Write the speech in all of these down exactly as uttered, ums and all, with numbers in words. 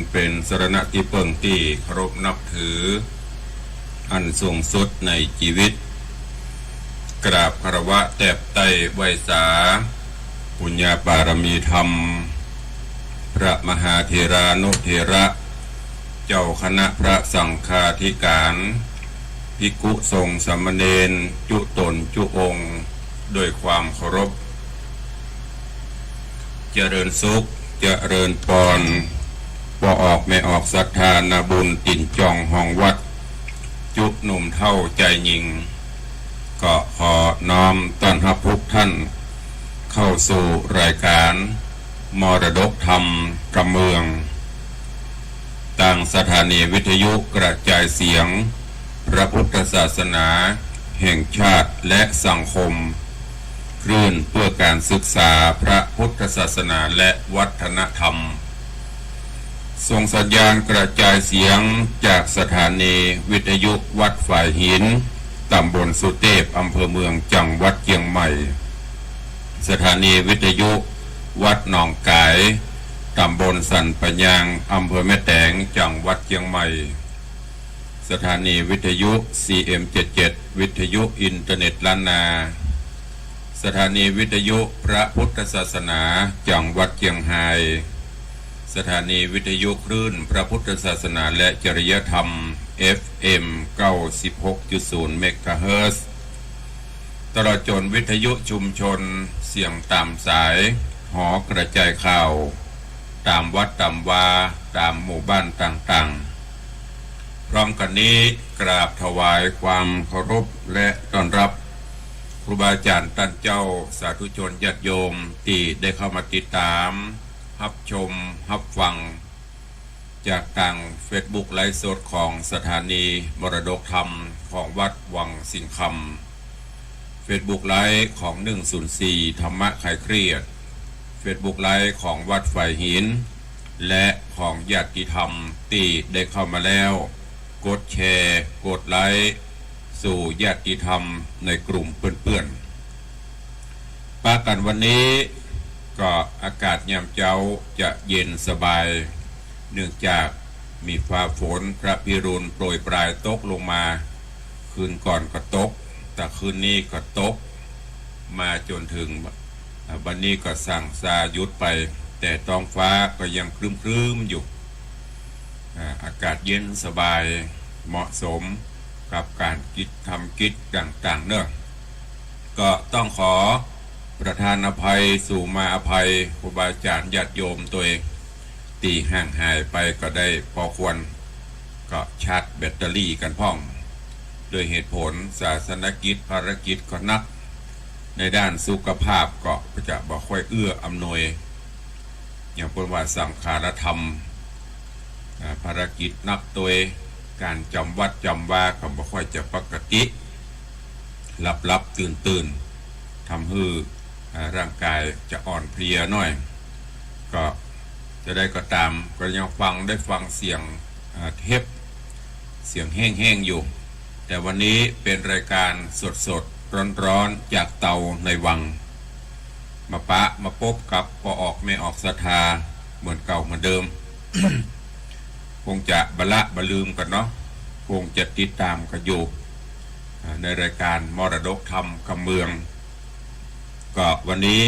เป๋นสรณะตี้เปิ้งตี้เคารพนับถืออันสูงสุดในจีวิต กราบคารวะแตบไต้ไหว้สา ปุญญาปารมีธรรม พระมหาเถรานุเถระ เจ้าคณะพระสังฆาธิการ ภิกขุสงฆ์สามเณร จุ๊ต๋นจุ๊องค์ ด้วยความเคารพ เจริญสุข เจริญปอน ป้อออกแม่ออกศรัทธานาบุญตี๋นจองห้องวัด จุ๊หนุ่มเฒ่าจายญิง ก็ขอน้อมต้อนฮับทุกท่าน เข้าสู่รายการมรดกธรรมกำเมือง ตางสถานีวิทยุกระจายเสียงพระพุทธศาสนาแห่งชาติและสังคม คลื่นเพื่อการศึกษาพระพุทธศาสนาและวัฒนธรรม ส่งสัญญาณกระจายเสียงจากสถานีวิทยุวัดฝายหิน ต๋ำบลสุเตพ อำเภอเมือง จังหวัดเจียงใหม่ สถานีวิทยุวัดหนองก๋าย ต๋ำบลสันป่ายาง อำเภอแม่แตง จังหวัดเจียงใหม่ สถานีวิทยุ ซีเอ็มเจ็ดเจ็ด วิทยุอินเทอร์เน็ตล้านนา สถานีวิทยุพระพุทธศาสนา จังหวัดเจียงฮาย สถานีวิทยุคลื่นพระพุทธศาสนาและจริยธรรม เอฟเอ็ม เก้าสิบหกจุดศูนย์ เมกะเฮิรตซ์ ตลอดจ๋นวิทยุชุมชนเสียงต๋ามสาย หอกระจายข่าว ต๋ามวัดต๋ามวา ต๋ามหมู่บ้านต่างๆ พร้อมกั๋นนี้กราบถวายความเคารพและต้อนฮับครูบาอาจ๋ารย์ต้านเจ้า สาธุชนญาติโยมตี้ได้เข้ามาติดต๋าม ฮับชม ฮับฟัง จากตางเฟซบุ๊กไลฟ์สดของสถานีมรดกธรรมของวัดวังสิงห์คำ เฟซบุ๊กไลฟ์ของ หนึ่งศูนย์สี่ ธรรมะคลายเครียด เฟซบุ๊กไลฟ์ของวัดฝายหิน และของญาติธรรมตี้ได้เข้ามาแล้ว กดแชร์ กดไลค์ สู่ญาติธรรมในกลุ่มเปื้อนๆ ปะกั๋นวันนี้ก็อากาศยามเจ๊าจะเย็นสบาย เนื่องจากมีฟ้าฝนพระพิรุณโปรยปรายตกลงมา คืนก่อนก็ตก ตะคืนนี้ก็ตก มาจ๋นเถิง อ่า บัดนี้ก็สั่งซาหยุดไป แต่ท้องฟ้าก็ยังครึ้มๆ อยู่ อ่า อากาศเย็นสบาย เหมาะสมกับก๋านกิจ ทำกิจต่างๆ เนาะ ก็ต้องขอประทานอภัย สู่มาอภัย ครูบาอาจ๋ารย์ญาติโยมตวย ตี้ห่างหายไปก็ได้พอควร ก็ชาร์จแบตเตอรี่กั๋นพ่อง ด้วยเหตุผลศาสนกิจ ภารกิจก็นัก ในด้านสุขภาพก็จะบ่ค่อยเอื้ออำนวย อย่างเปิ้นว่าสังขารธรรม อ่า ภารกิจนักตวย ก๋านจ๋ำวัดจ๋ำวาก็บ่ค่อยจะปกติ หลับๆ ตื่นๆ ทำหื้อ อ่า ร่างก๋ายจะอ่อนเพลียหน้อย ก็จะใดก็ต๋าม ก็ยังฟัง ได้ฟังเสียง อ่า เทป เสียงแห้งๆ อยู่ แต่วันนี้เป๋นรายการสดๆ ร้อนๆ จากเตาในวัง มาปะมาปบกับป้อออกแม่ออกศรัทธาเหมือนเก่าเหมือนเดิม คงจะบ่ละบ่ลืมกั๋นเนาะ คงจะติดต๋ามกั๋นอยู่ อ่า ในรายการมรดกธรรมกำเมือง ก็วันนี้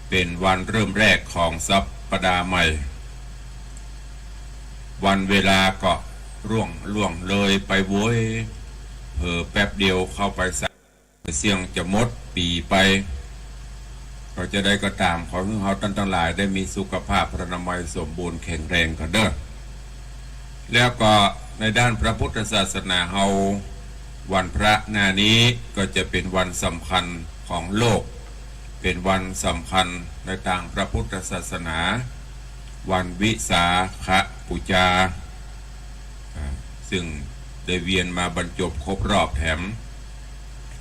เป๋นวันเริ่มแรกของสัปดาห์ใหม่ วันเวลาก็ล่วง ล่วงเลยไปโว้ย เผลอแป๊บเดียวเข้าไปสาม เสี้ยงจะหมดปี๋ไป ก็จะใดก็ต๋าม ขอหื้อเฮาต้านตังหลายได้มีสุขภาพพรรณนามัยสมบูรณ์แข็งแรงกั๋นเน่อ แล้วก็ในด้านพระพุทธศาสนาเฮา วันพระหน้านี้ก็จะเป๋นวันสำคัญของโลก เป๋นวันสำคัญในตางพระพุทธศาสนา วันวิสาขบูชา อ่า ซึ่งได้เวียนมาบรรจบครบรอบแถม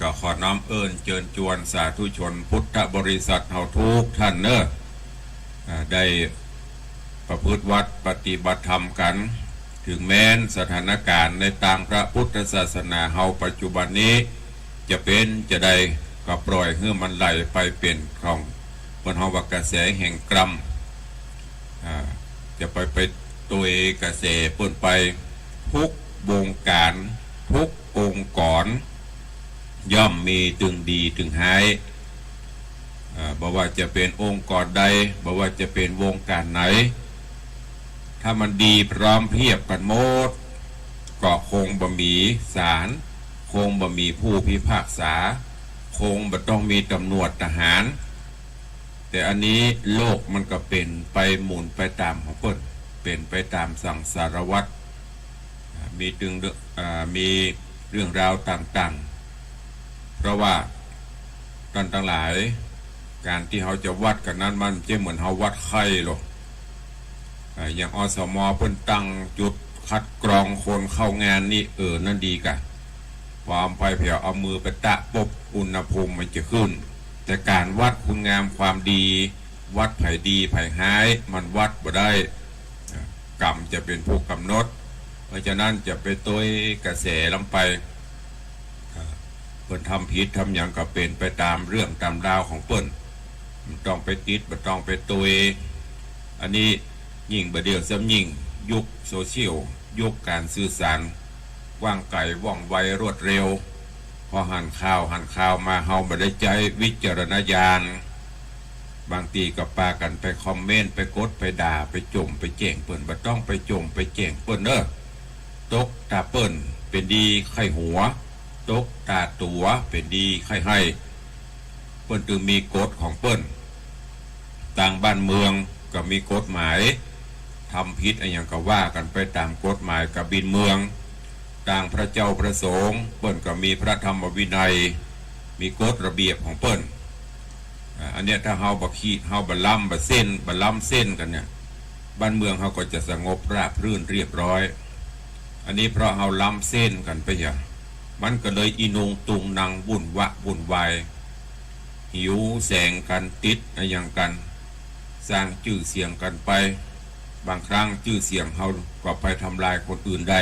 ก็ขอน้อมเอิ้นเจิญจวนสาธุชนพุทธบริษัทเฮากู้ต้านเน่อ อ่า ได้ประพฤติวัตรปฏิบัติธรรมกั๋น เถิงแม้นสถานก๋ารณ์ในตางพระพุทธศาสนาเฮาปัจจุบันนี้ จะเป๋นจะใดก็ปล่อยหื้อมันไหลไปเป๋นของ เปิ้นฮ้องว่ากระแสแห่งกรรม อ่า จะไป ไป ตวยกระแสเปิ้นไป ทุกวงก๋าน ทุกองค์กร ย่อมมีตึงดีตึงฮ้าย เอ่อ บ่ว่าจะเป๋นองค์กรใด บ่ว่าจะเป๋นวงก๋านไหน ถ้ามันดีพร้อมเพรียบกั๋นหมด ก็คงบ่มีศาล คงบ่มีผู้พิพากษา คงบ่ต้องมีต๋ำรวจทหาร แต่อันนี้โลกมันก็เป๋นไปหมุนไปต๋ามของเปิ้น เป๋นไปต๋ามสังสารวัฏ อ่า มีตึงเรื่อง อ่า มีเรื่องราวต่างๆ เพราะว่าต้านตังหลาย ก๋านตี้เฮาจะวัดกั๋นนั้นมันบ่ใจ้เหมือนเฮาวัดไข้หรอก อ่า อย่าง อสม เปิ้นตั้งจุดคัดกรองคนเข้างานนี่ เออ นั่นดีก่ะ พอเอาไปเผียวเอามือไปแตะปุ๊บ อุณหภูมิมันจะขึ้น แต่ก๋านวัดคุณงามความดี วัดใผดีใผฮ้าย มันวัดบ่ได้ กรรมจะเป๋นผู้ก๋ำหนด เพราะฉะนั้นจะไปตวยกระแสลำไป เปิ้นทำผิดทำหยังก็เป๋นไปต๋ามเรื่องต๋ามราวของเปิ้น บ่ต้องไปติด บ่ต้องไปตวย อันนี้ยิ่งบ่าเดี่ยวซ้ำยิ่ง ยุคโซเชียล ยุคก๋านสื่อสาร กว้างไก๋ ว่องไว รวดเร็ว พอหันข่าว หันข่าวมา เฮาบ่ได้ใจ๊วิจารณญาณ บางทีก็ปากั๋นไปคอมเมนต์ ไปกด ไปด่า ไปจ่ม ไปแจ้งเปิ้น บ่ต้องไปจ่ม ไปแจ้งเปิ้นเน่อ ตกต๋าเปิ้นเป๋นดีใค่หัว ตกต๋าตั๋วเป๋นดีใค่ไห้ เปิ้นตึงมีกฎของเปิ้น ตางบ้านเมืองก็มีกฎหมาย ทำผิดอะหยังก็ว่ากั๋นไปต๋ามกฎหมายกะบินเมือง ตางพระเจ้าพระสงฆ์เปิ้นก็มีพระธรรมวินัย มีกฎระเบียบของเปิ้น อ่า อันเนี้ยถ้าเฮาบ่ขีด เฮาบ่ล้ำ บ่เส้น บ่ล้ำเส้นกั๋นเนี่ย บ้านเมืองเฮาก็จะสงบราบรื่นเรียบร้อย อันนี้เพราะเฮาล้ำเส้นกั๋นไปเหีย มันก็เลยอีนุงตุงนังวุ่นวะวุ่นวาย หิวแสงกั๋น ติดอะหยังกั๋น สร้างจื้อเสียงกั๋นไป บางครั้งจื้อเสียงเฮาก็ไปทำลายคนอื่นได้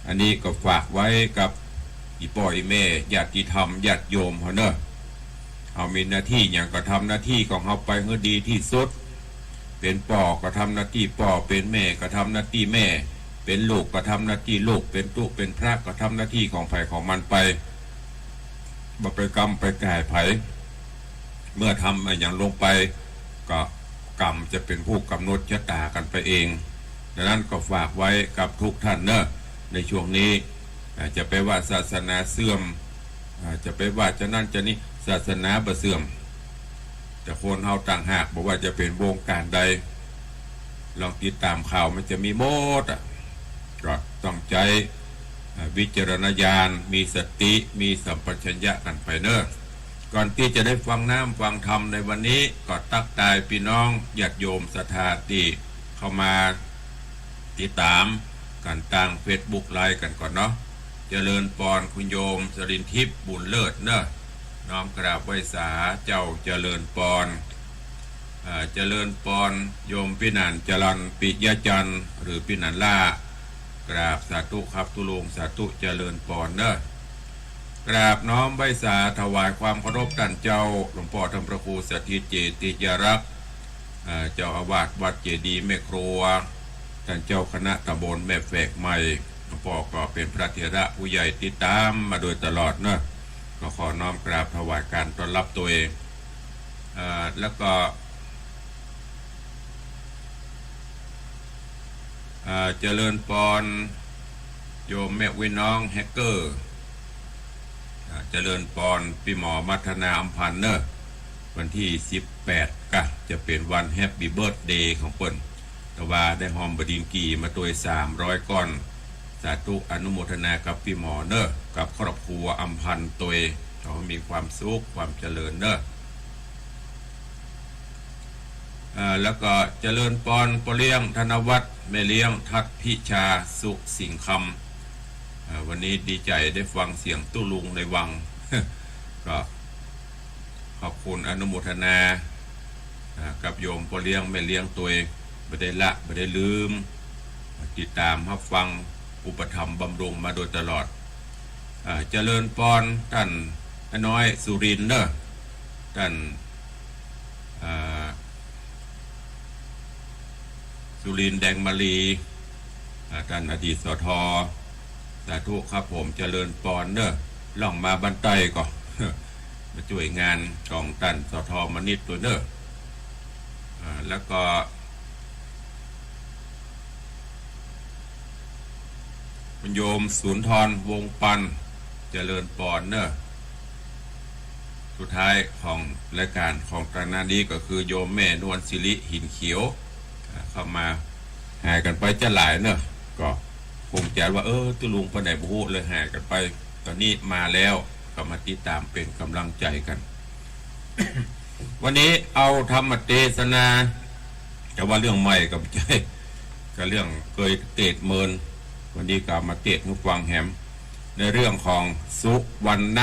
อันนี้ก็ฝากไว้กับอี่ป้ออี่แม่ ญาติธรรม ญาติโยมเฮาเน่อ เฮามีหน้าตี้หยังก็ทำหน้าตี้ของเฮาไปหื้อดีตี้สุด เป๋นป้อก็ทำหน้าตี้ป้อ เป๋นแม่ก็ทำหน้าตี้แม่ เป๋นลูกก็ทำหน้าตี้ลูก เป๋นตุ๊เป๋นพระก็ทำหน้าตี้ของใผของมันไป บ่ไปกำไปก่ายใผ เมื่อทำอะหยังลงไป ก็กรรมจะเป๋นผู้ก๋ำหนดชะตากั๋นไปเอง ดังนั้นก็ฝากไว้กับทุกท่านเน่อ ในช่วงนี้ อ่า จะไปว่าศาสนาเสื่อม อ่า จะไปว่าจะนั้นจะนี้ ศาสนาบ่เสื่อม แต่คนเฮาต่างหาก บ่ว่าจะเป๋นวงก๋านใด ลองติดต๋ามข่าว มันจะมีหมดอะ ก็ต้องใจ๊ อ่า วิจารณญาณ มีสติ มีสัมปชัญญะกั๋นไปเน่อ ก่อนตี้จะได้ฟังน้ำฟังธรรมในวันนี้ ก็ตั๊กตายปี้น้องญาติโยมศรัทธาตี้เข้ามาติดต๋ามกั๋นตางเฟซบุ๊กไลฟ์กั๋นก่อนเนาะ เจริญปอน คุณโยมสรินทิพย์ บุญเลิศเน่อ น้อมกราบไหว้สาเจ้า เจริญปอน อ่า เจริญปอน โยมปี้หนานจรัญ ปิยะจันทร์ หรือปี้หนานล่า กราบสาธุครับตุ๊ลุง สาธุ เจริญปอนเน่อ กราบน้อมไหว้สาถวายความเคารพต้านเจ้า หลวงป้อธรรมพระครูสถิตเจติยารักษ์ อ่า เจ้าอาวาสวัดเจดีย์แม่ครัว ต้านเจ้าคณะตำบลแม่แฝกใหม่ หลวงป้อก็เป๋นพระเถระผู้ใหญ่ติดต๋ามมาโดยตลอดเนาะ ก็ขอน้อมกราบถวายการต้อนรับตวย อ่า แล้วก็ อ่า เจริญปอน โยมแม่อุ๊ยน้องแฮกเกอร์ อ่า เจริญปอน ปี้หมอมัทนา อำพันธ์เน่อ วันตี้สิบแปดก็จะเป๋นวันแฮปปี้เบิร์ธเดย์ของเปิ้น แต่ว่าได้ฮอมบดินทร์กี่มาตวยสามร้อยก้อน สาธุ อนุโมทนากับปี้หมอเน่อ กับครอบครัวอำพันธ์ตวย ขอให้มีความสุขความเจริญเน่อ อ่า แล้วก็เจริญปอน ป้อเลี้ยงธนวัฒน์ แม่เลี้ยงทัศน์พิชา สุสิงห์คำ อ่า วันนี้ดีใจ๋ได้ฟังเสียงตุ๊ลุงในวัง ก็ขอบคุณอนุโมทนา อ่า กับโยมป้อเลี้ยงแม่เลี้ยงตวย บ่ได้ละบ่ได้ลืม ติดต๋ามฮับฟังอุปถัมภ์บำรุงมาโดยตลอด อ่า เจริญปอนต้านอาน้อยสุรินทร์เน่อ ต้าน อ่า ส จุลินทร์ แดงมาลี อ่า ต้านอดีต สท. สาธุครับผม เจริญปอนเน่อ ล่องมาบ้านใต้ก่อ มาจ้วยงานของต้าน สท. มนิษฐ์ ตวยเน่อ อ่า แล้วก็ คุณโยมสุนทร วงศ์ปัน เจริญปอนเน่อ สุดท้ายของรายก๋านของตอนนี้ก็คือโยมแม่นวลสิริ หินเขียว อ่า เข้ามา หายกั๋นไปจะหลายเน่อ ก็คงจะว่า เออ ตุ๊ลุงไปไหนบ่ฮู้ เลยหายกั๋นไป ตอนนี้มาแล้ว ก็มาติดต๋ามเป๋นก๋ำลังใจ๋กั๋น วันนี้เอาธรรมเตสนา จะว่าเรื่องใหม่ก็บ่ใจ้ ก็เรื่องเกยเตสน์เมิน วันนี้ก็เอามาเตสน์หื้อฟังแหม ในเรื่องของสุวรรณ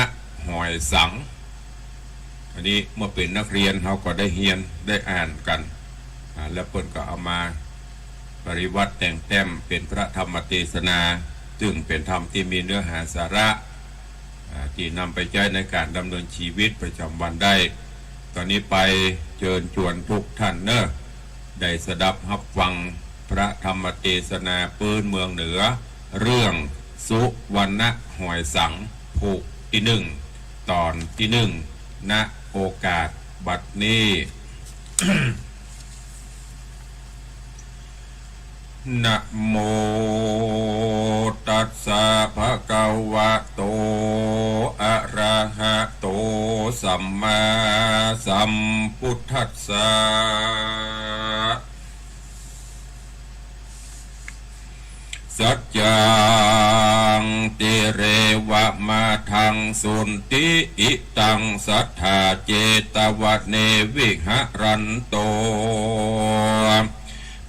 หอยสัง อันนี้เมื่อเป๋นนักเรียนเฮาก็ได้เฮียนได้อ่านกั๋น อ่า แล้วเปิ้นก็เอามาปริวัติแต่งแต้มเป๋นพระธรรมเตสนา ซึ่งเป๋นธรรมตี้มีเนื้อหาสาระ อ่า ตี้นำไปใจ๊ในก๋านดำเนินชีวิตประจ๋ำวันได้ ตอนนี้ไปเจิญจวนทุกท่านเน่อ ได้สดับฮับฟังพระธรรมเตสนาปื๊นเมืองเหนือ เรื่องสุวรรณหอยสัง ผูกตี้นึ่ง ต๋อนตี้นึ่ง ณ โอกาสบัดนี้ นะโมตัสสะ ภะคะวะโต อะระหะโต สัมมาสัมพุทธัสสะ สัจจัง ติเรวะมะทัง สุนติ อิตัง สัทธา เจตวะเน วิหะรันโต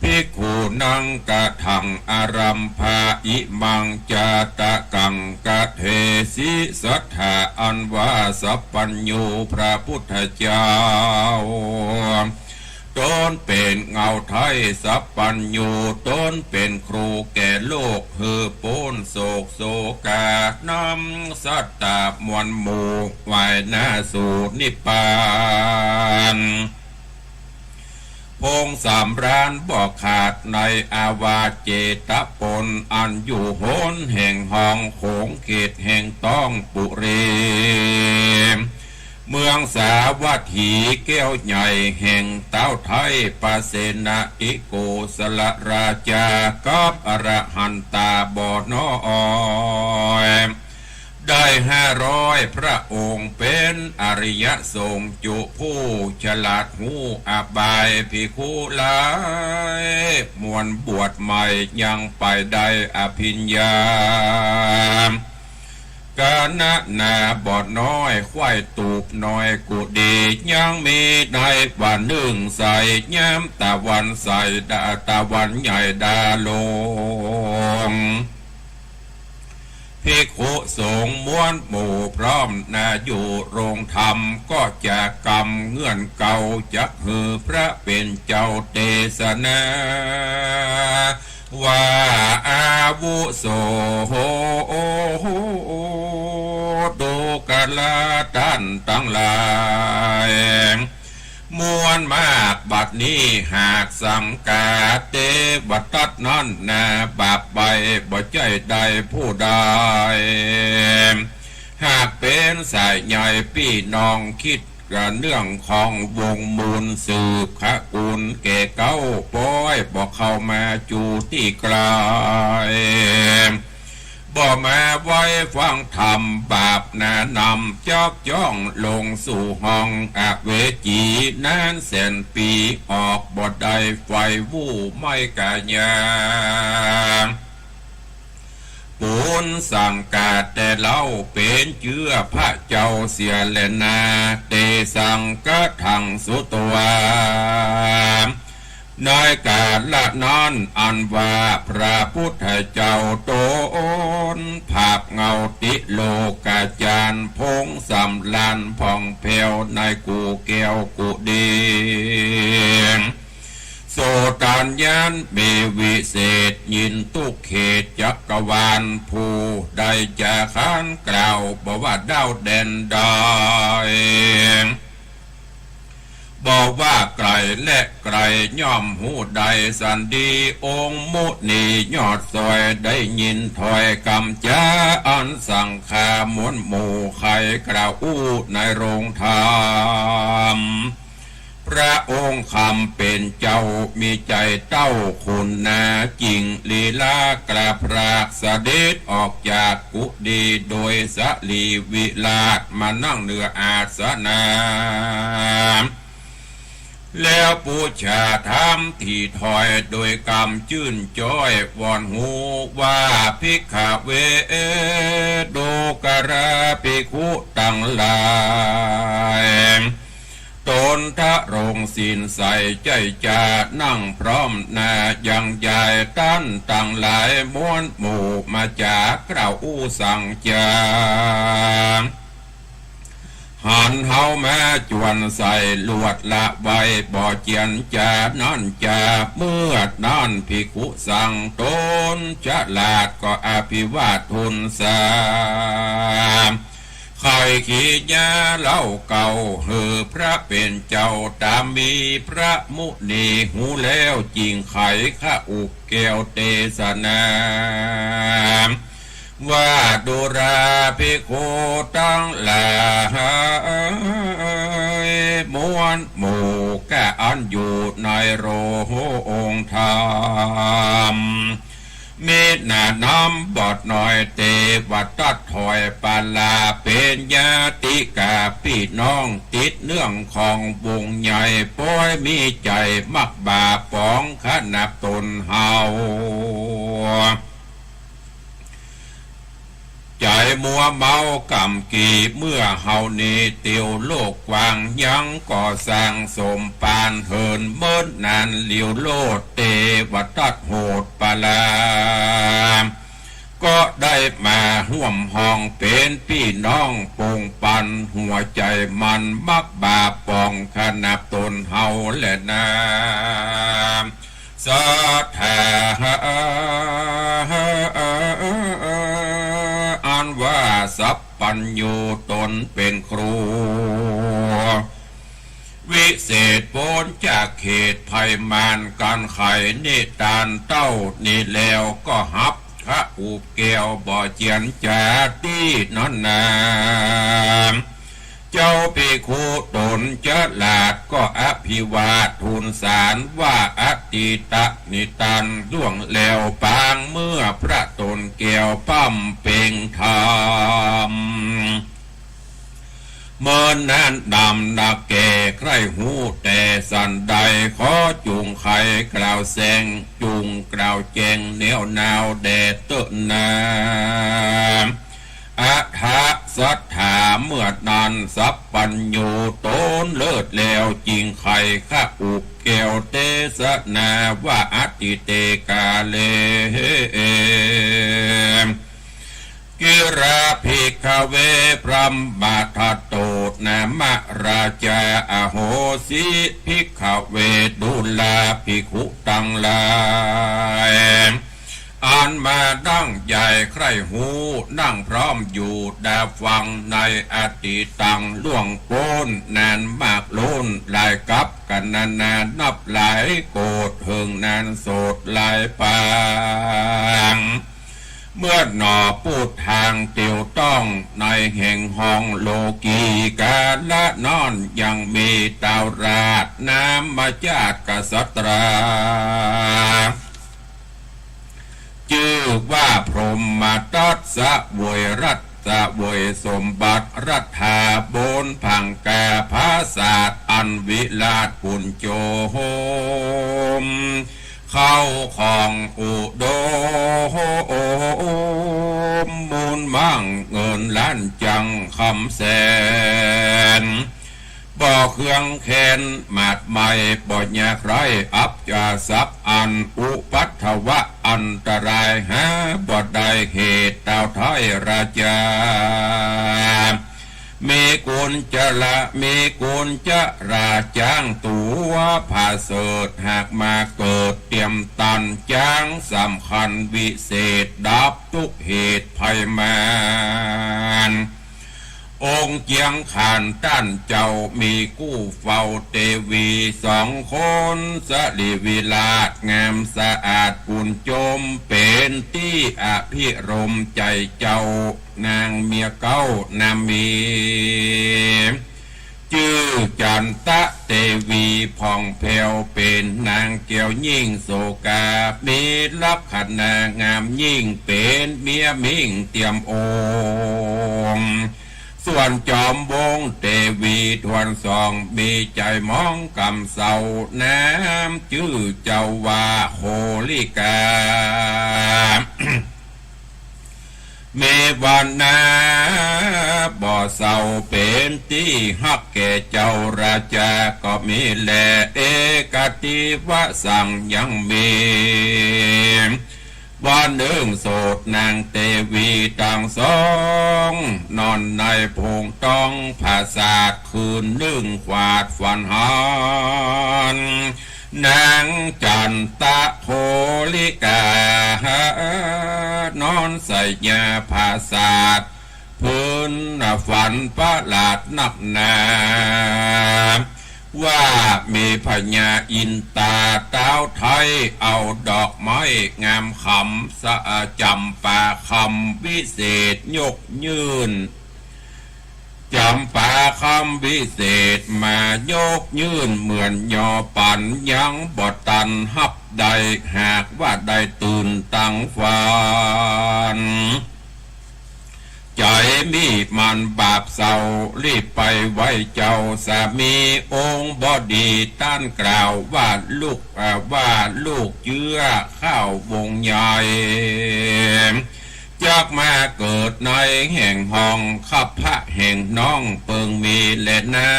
ภิกขุนัง กะถัง อารัมภา อิมัง จาตะกัง กะเทสิ สัทธา อันว่าสัพพัญญูพระพุทธเจ้า ต๋นเป๋นเงาไท้สัพพัญญู ต๋นเป๋นครูแก่โลก หื้อป๊นโศกโศกา นำสัตตะมวลหมู่ ไหว้หน้าสู่นิพพาน พงสำราญบ่ขาดในอาวาสเจตปน อันอยู่โหนแห่งห้องโขงเขตแห่งต้องปุรี เมืองสาวัตถีแก้วใหญ่แห่งต๊าวไท้ ปเสนทิโกศลราชา กับอรหันตาบ่น้อย ได้ห้าร้อยพระองค์ เป๋นอริยสงฆ์จุผู้ฉลาดฮู้อบาย ภิกขุหลาย มวลบวชใหม่ยังไปได้อภิญญา กานะนาบ่น้อย ควายตูบน้อยกุดี ยังมีในวันนึ่งใส ยามตะวันใส ดา ตะวันใหญ่ดาลง ภิกขุสงฆ์มวลหมู่พร้อมนาอยู่โรงธรรม ก็จะกำเงื่อนเก่า จักหื้อพระเป๋นเจ้าเตสนา ว่า อาวุโส ดูกราต้านตังหลาย มวลมาก บัดนี้หากสังกาเตวทัตนั้นนา บาปไปบ่ใจ้ได้ผู้ใด หากเป๋นสายใยปี้น้องคิด กะเนื่องของวงศ์มูลสืบขะกูลแก่เก๊า ปอยบ่เข้ามาจูตี้ไกล บ่มาไหว้ฟังธรรม บาปหนานำ จับจ้องลงสู่ห้องอเวจี นานแสนปี๋ ออกบ่ได้ ใฝ่ฮู้ไม่กายา ปูนสังกาแต่เล่า เป๋นเจื้อพระเจ้าเสียแลนา เตสังกะถังสุตวา ในกาละนั้นอันว่าพระพุทธเจ้าต๋น ผาบเงาติโลกาจารย์ พงสำราญผ่องแผ้วในกูแก้วกุดี โสตญาณมีวิเศษ ยินทุกเขตจักรวาล ผู้ใดจะขานกล่าว บ่ว่าดาวแดนใด บ่ว่าใก้และไก๋ย่อมฮู้ได้สันดี องค์มุนียอดสวยได้ยินถ้อยกำจ๋าอันสังคาม้วนหมู่ใค่กล่าวอู้ในโรงธรรม พระองค์คำเป๋นเจ้ามีใจ๋เต้าขุนนาจิ่งลีลากราบพรากเสด็จออกจากกุฏิโดยสรีวิราชมานั่งเหนืออาสนะ แล้วปู๋จาถามถี่ถ้อยโดยกำจื้นจ้อยวอนฮู้ว่า ภิกขเว ดูกราภิกขุตังหลาย ต๋นทรงศีลใสใจ๊จ๋านั่งพร้อมหน้ายังใหญ่ต้านตังหลายม้วนหมู่มาจ๋ากล่าวอู้สั่งจ๋า หันเฮามาจวนใส่ลวดละไวบ่เจียนจ๋านั้นจ๋า เมื่อนั้นภิกขุสั่งต๋นฉลาดก็อภิวาททูลสา ไขเขียเล่าเก่าหื้อพระเป๋นเจ้าต๋ามมีพระมุนีฮู้แล้วจิ่งไขข้าอุบแก้วเตสนา ว่าดูราภิกขุตังหลาย ม้วนหมู่ก้าอันอยู่ในโรงธรรม มีหน้าน้ำบอดน้อยเตวตัดถอยปาลาเป๋นญาติกาปี้น้องติดเนื่องของวงใหญ่ ป้อยมีใจ๋มักบ่าป๋องขนาบต๋นเฮา ใจ๋มัวเมาก่ำกี่เมื่อเฮานี้เตียวโลกกว้างยังก่อสร้างสมปานเหินเมินนานหลิวโลดเตวตัดโหดปาลา ก็ได้มาฮ่วมห้องเป๋นปี้น้องปงปันหัวใจ๋มันมักบ่าป๋องขนาบต๋นเฮาแลนา ศรัทธา อันว่าสัพพัญญูต๋นเป๋นครู วิเศษป๊นจากเขตภัยมาร กั๋นไขนิทานเต้านี้แล้วก็ฮับข้าอุบแก้วบ่เจียนจ๋าตี้นั้นนา เจ้าภิกขุต๋นฉลาดก็อภิวาททูลสารว่าอตีตนิทานล่วงแล้วปางเมื่อพระต๋นแก้วบำเพ็งธรรม เมินนั้นนำนักแก่ใคร่ฮู้แต่สันใด ขอจุ่งไขกล่าวแสงจุ่งกล่าวแจ้งแนวนาวแด่เต๊อะนา อัฏฐศรัทธา เมื่อนั้นสัพพัญญูต๋นเลิศแล้วจิ่งไขข้าอุบแก้วเตสนาว่าอตีเตกาเล กิราภิกขเว พรหมทัตโต นามราจา อโหสิ ภิกขเว ดูราภิกขุตังหลาย อันมาดั้งใหญ่ใคร่ฮู้ นั่งพร้อมอยู่ดาฟังในอตีตังล่วงป๊นนานมากล้นหลายกัปกัณนานับหลายโกฏเถิงนานโสดหลายปาง เมื่อหนอปูดทางเตียวต้องในแห่งห้องโลกีกาละนั้นยังมีท้าวราชนามจาตกษัตรา จื้อว่าพรหมทัตเสวยรัตน์เสวยสมบัติรัตถาบนผังกาผาสาทอันวิราชปุญโจม เข้าของอุดม มูลมั่งเงินล้านจังคำแสน บ่เครื่องแค้นหมาดไหม้ บ่ยากไร้อับจาทรัพย์อันอุปัทวะอันตรายหาบ่ได้เหตุท้าวไทยราชา มีกุญจระ มีกุญจราจ้างตั๋วผาเสริฐ หากมาเกิดเตียมตันจ้างสำคัญวิเศษ ดับทุกข์เหตุภัยมาร องค์เจียงขันต้านเจ้ามีกู้เฝ้าเตวีสองคน สริวิราชงามสะอาดกุนจม เป๋นตี้อภิรมย์ใจ๋เจ้า นางเมียเก๊านามี จื้อจันตะเตวีผ่องแผ้ว เป๋นนางแก้วยิ่งโสกา มีลักษณะงามยิ่ง เป๋นเมียมิ่งเตียมองค์ ส่วนจอมวงเตวีถ้วนสอง มีใจ๋หมองกำเศร้า นามจื้อเจ้าว่าโคลิกา มีวรรณะบ่เศร้า เป๋นตี้ฮักแก่เจ้าราชาก็มีแล เอกติวสังยังมี วันนึ่งโสดนางเตวีตังสอง นอนในโผงต้องผาสาท คืนนึ่งขวาดฝันหัน นางจันตะโคลิกา นอนใส่ยาผาสาท พื้นฝันประหลาดนักหนา ว่ามีพญาอินตาต๊าวไท้ เอาดอกไม้งามขำ สะ จ๋ำปาคำวิเศษยกยื่น จ๋ำปาคำวิเศษมายกยื่น เหมือนยอปั๋นยังบ่ตันฮับได้ หากว่าได้ตื่นตังฝัน ใจ๋มีมันบาปเศร้า รีบไปไหว้เจ้าสามี องค์บ่ดีต้านกล่าวว่าลูก อ่า ว่าลูกเจื้อข้าววงใหญ่ จักมาเกิดในแห่งห้อง คับพระแห่งน้องเปิงมีแลนา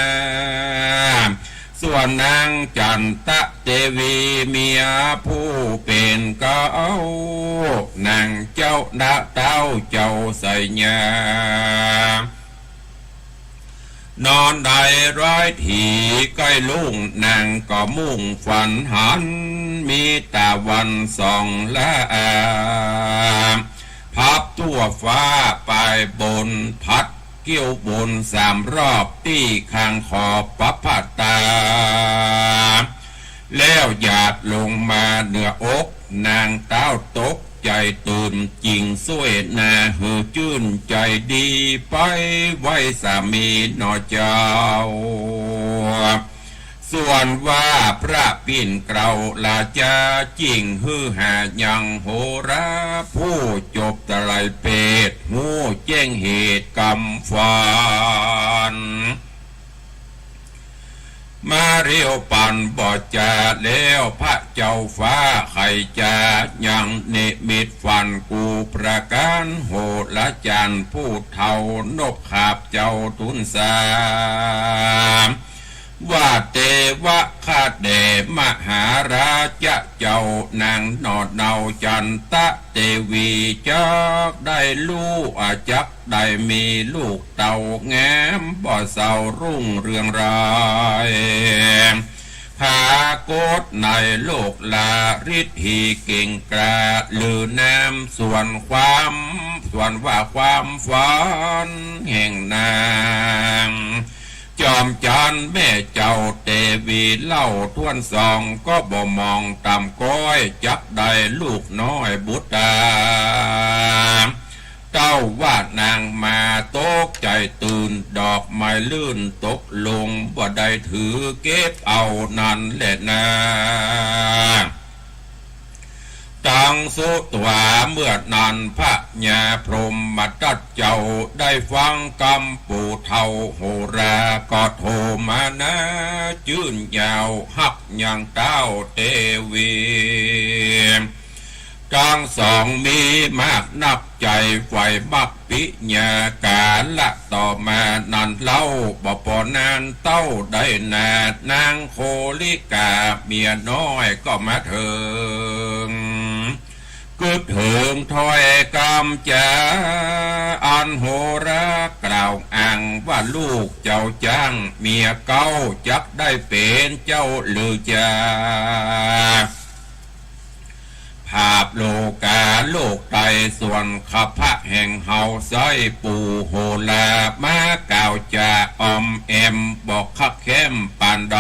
ส่วนนางจันตะเตวีเมียผู้เป๋นเก๊า นางเจ้าณต๊าวเจ้าใส่ยา นอนในร้อยถีใก้ลุ่ง นางก็มุ่งฝันหัน มีตะวันส่องละอา พับทั่วฟ้าปายบน พัดกิ้วบนสามรอบ ตี้ข้างขอบปะพะตา แล้วหยาดลงมาเหนืออก นางต๊าวตกใจ๋ตื่น จิ่งซ่วยหน้าหื้อจื้นใจ๋ดี ไปไหว้สามีหน่อเจ้า ส่วนว่าพระปิ่นเกล้าราชา จิ่งหื้อหายังโหรา ผู้จบไตรเพศ ฮู้แจ้งเหตุกำฝัน มาเรียวปันบ่จา แล้วพระเจ้าฟ้าใค่จะยังนิมิตฝันกู้ประก๋าน โหราจ๋ารย์ผู้เฒ่านบขาบเจ้าทูลสา ว่าเตวะข้าแด่มหาราชะเจ้า นางหน่อเนาจันตะเตวี จักได้ลู่ อ่า จักได้มีลูกเต้างาม บ่เศร้ารุ่งเรืองราย ผากฏในโลกลา ฤทธีเก่งกล้า ลือนามส่วนความ ส่วนว่าความฝันแห่งนาง จอมจันทร์แม่เจ้าเตวีเล่าถ้วนสอง ก็บ่มองต่ำก้อย จักได้ลูกน้อยบุตรา เต้าว่านางมาตกใจ๋ตื่น ดอกไม้ลื่นตกลง บ่ได้ถือเก็บเอานั้นแลนา ตังสุตวา เมื่อนั้นพญาพรหมทัตเจ้า ได้ฟังกำปู่เฒ่าโหรา ก็โทมนาจื้นยาว ฮักยังเต้าเตวี ตังสองมีมากนักใจ๋ ใฝ่มักปิญญา กาละต่อมานั้นเล่า บ่ปอนานเต้าใดนา นางโคลิกาเมียน้อยก็มาเถิง กึ๊ดเถิงถ้อยกำจา อันโหรากล่าวอ้างว่าลูกเจ้าจ๊างเมียเก๊า จักได้เป๋นเจ้าหรือจา ผ อาบโลกาโลกไตร ส่วนข้าพระแห่งเฮาไส้ปู่โหรา มากล่าวจาออมแอม บอกคักแค้มปานใด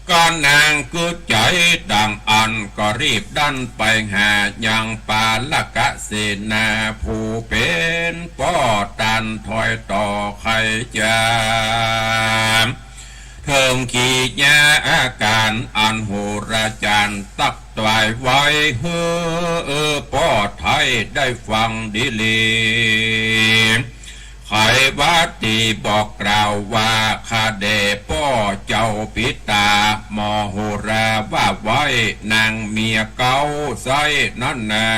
ก็นางกึ๊ดใจ๋ดังอั้น ก็รีบดันไปหายังปาละกะเสนา ผู้เป๋นป้อต้านถ้อยต่อไขจ๋า เถิงกิริยาอาก๋ารอันโหราจ๋ารย์ตั๊กตวายไว้ หื้อป้อไท้ได้ฟังดีหลี ไขว่าตี้บอกกล่าวว่า ข้าแด่ป้อเจ้าปิตา หมอโหราว่าไว้ นางเมียเก๊าไส้นั้นนา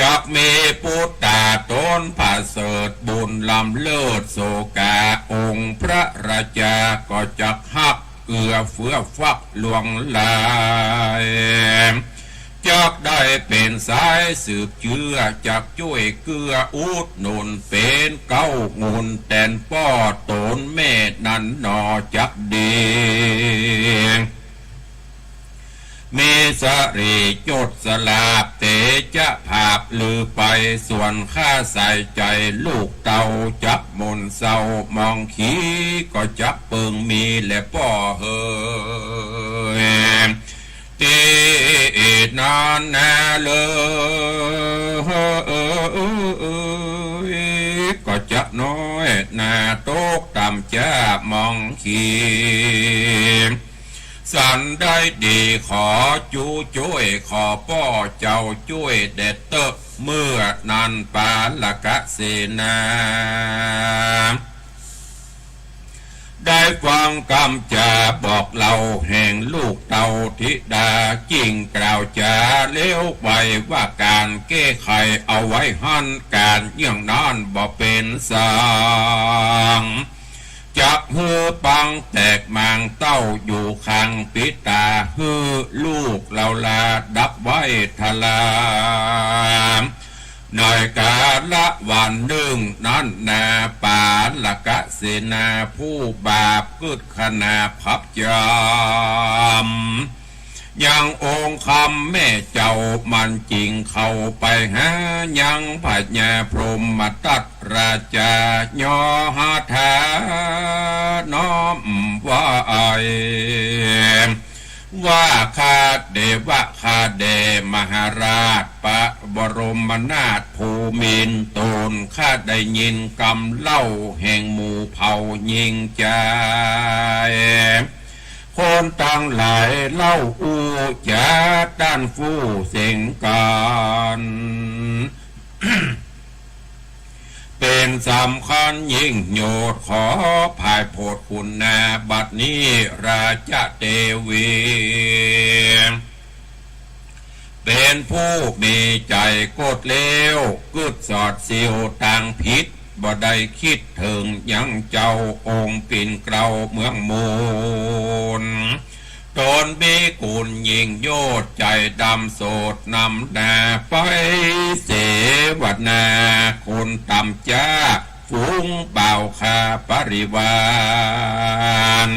จักมีปุตตาต๋นผะเสริฐบุญล้ำเลิศโสกา องค์พระราชาก็จักฮักเอื้อเฟื้อฟักหลวงหลาย จักได้เป๋นสายสืบเจื้อ จักจ้วยเกื้ออุดหนุน เป๋นเก๊าหนุนแตนป้อต๋นแม่นั้นหนอจักดี มีสริยศสลาบเตจะภาพลือไป ส่วนข้าใส่ใจ๋ลูกเต้าจักหม่นเศร้า มองขีก็จักเปิงมีแลป้อเหย ตี้นั้นนาเลย ก็จักน้อยหน้าตกต่ำจ้ามองขี สันได้ดีขอจู้จ้วย ขอป้อเจ้าจ้วยแด่เต๊อะ เมื่อนั้นปาละกะเสนา ได้ฟังกำจ๋าบอกเล่าแห่งลูกเต้าธิดา จิ่งกล่าวจ๋าเลี้ยวไปว่าก๋านแก้ไขเอาไว้หั้น ก๋านอย่างนั้นบ่เป๋นสัง จักหื้อปังแตกมางเต้าอยู่ข้างปิตา หื้อลูกเฮาลาดับไว้ทลา ในกาละวันนึ่งนั้นนา ปาละกะเสนาผู้บาปกึ๊ดขนาดขับจำ ยังองค์คำแม่เจ้ามันจิ่งเข้าไปหา ยังพญาพรหมทัตราชา ยอหาทาน้อมไหว้ ว่าข้าเดวะข้าแด่มหาราชพระบรมนาถภูมินทร์ ตนข้าได้ยินกำเล่าแห่งหมู่เผ่าหญิงจาย คนตังหลายเล่าอู้จ๋าต้านฟู่เสียงกั๋น เป๋นสำคัญยิ่งโยชน์ ขอผายโผดคุณนา บัดนี้ราชเตวี เป๋นผู้มีใจ๋กดเลว กึ๊ดสอดเสี้ยวตางผิด บ่ได้กึ๊ดเถิงยังเจ้าองค์ปิ่นเกล้าเมืองมูล ตนมีกุณยิ่งโยชน์ ใจ๋ดำโสดนำหน้าไปเสวนา คนต่ำจ๊า ฝูงบ่าวข้าปริวาร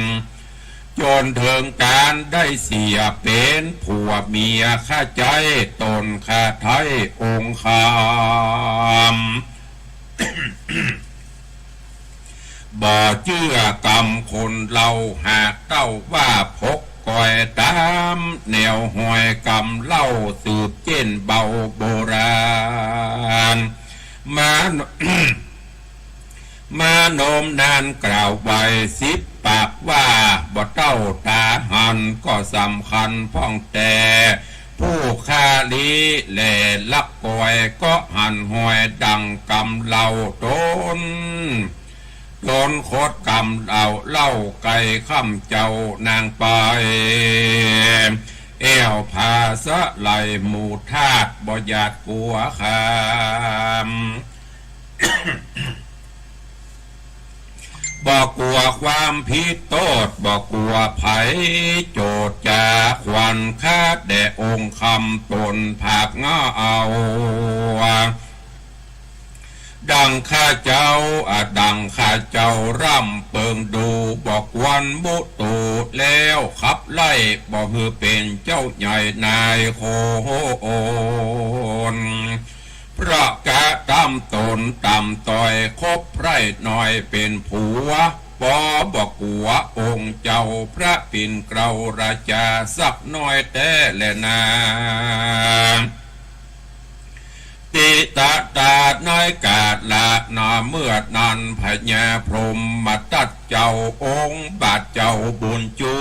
จ๋นเถิงก๋านได้เสียเป๋นผัวเมีย ข้าใจ๊ตนข้าไท้องค์คำ บ่เจื้อกำคนเฮา หากเต้าว่าพกก๋อยต๋ามแนวฮอยกำเล่า สืบเจ้นเบาโบราณ มา มาโน้มนานกล่าวไว้สิบปากว่า บ่เต้าต๋าหันก็สำคัญพ่องแต๊ ผู้ข้าลี้แหล่ลักก๋อย ก็หันฮอยดังกำเล่าต๋น ต๋นคดกำเล่า เล่าไก่ค่ำเจ้านางไป แอ่วผาสะไหลหมู่ทาส บ่หยาดกั๋วคำ บ่กั๋วความผิดโต้ษ บ่กั๋วใผโจทย์จ๋า ขวัญข้าแด่องค์คำต๋นผาบเหง้าเอา ว่า ดังข้าเจ้า อะ ดังข้าเจ้าร่ำเปิงดู บ่ควรมุตูแล้วขับไล่ บ่หื้อเป๋นเจ้าใหญ่นายคน เพราะกระตำต๋นต่ำต้อย คบใคร่น้อยเป๋นผัว ปอบ่กั๋วองค์เจ้าพระปิ่นเกล้าราชาสักน้อยแต๊แลนา ติตะตา ในกาละนาเมื่อนั้น พญาพรหมทัตเจ้าองค์บาทเจ้าบุญจู๋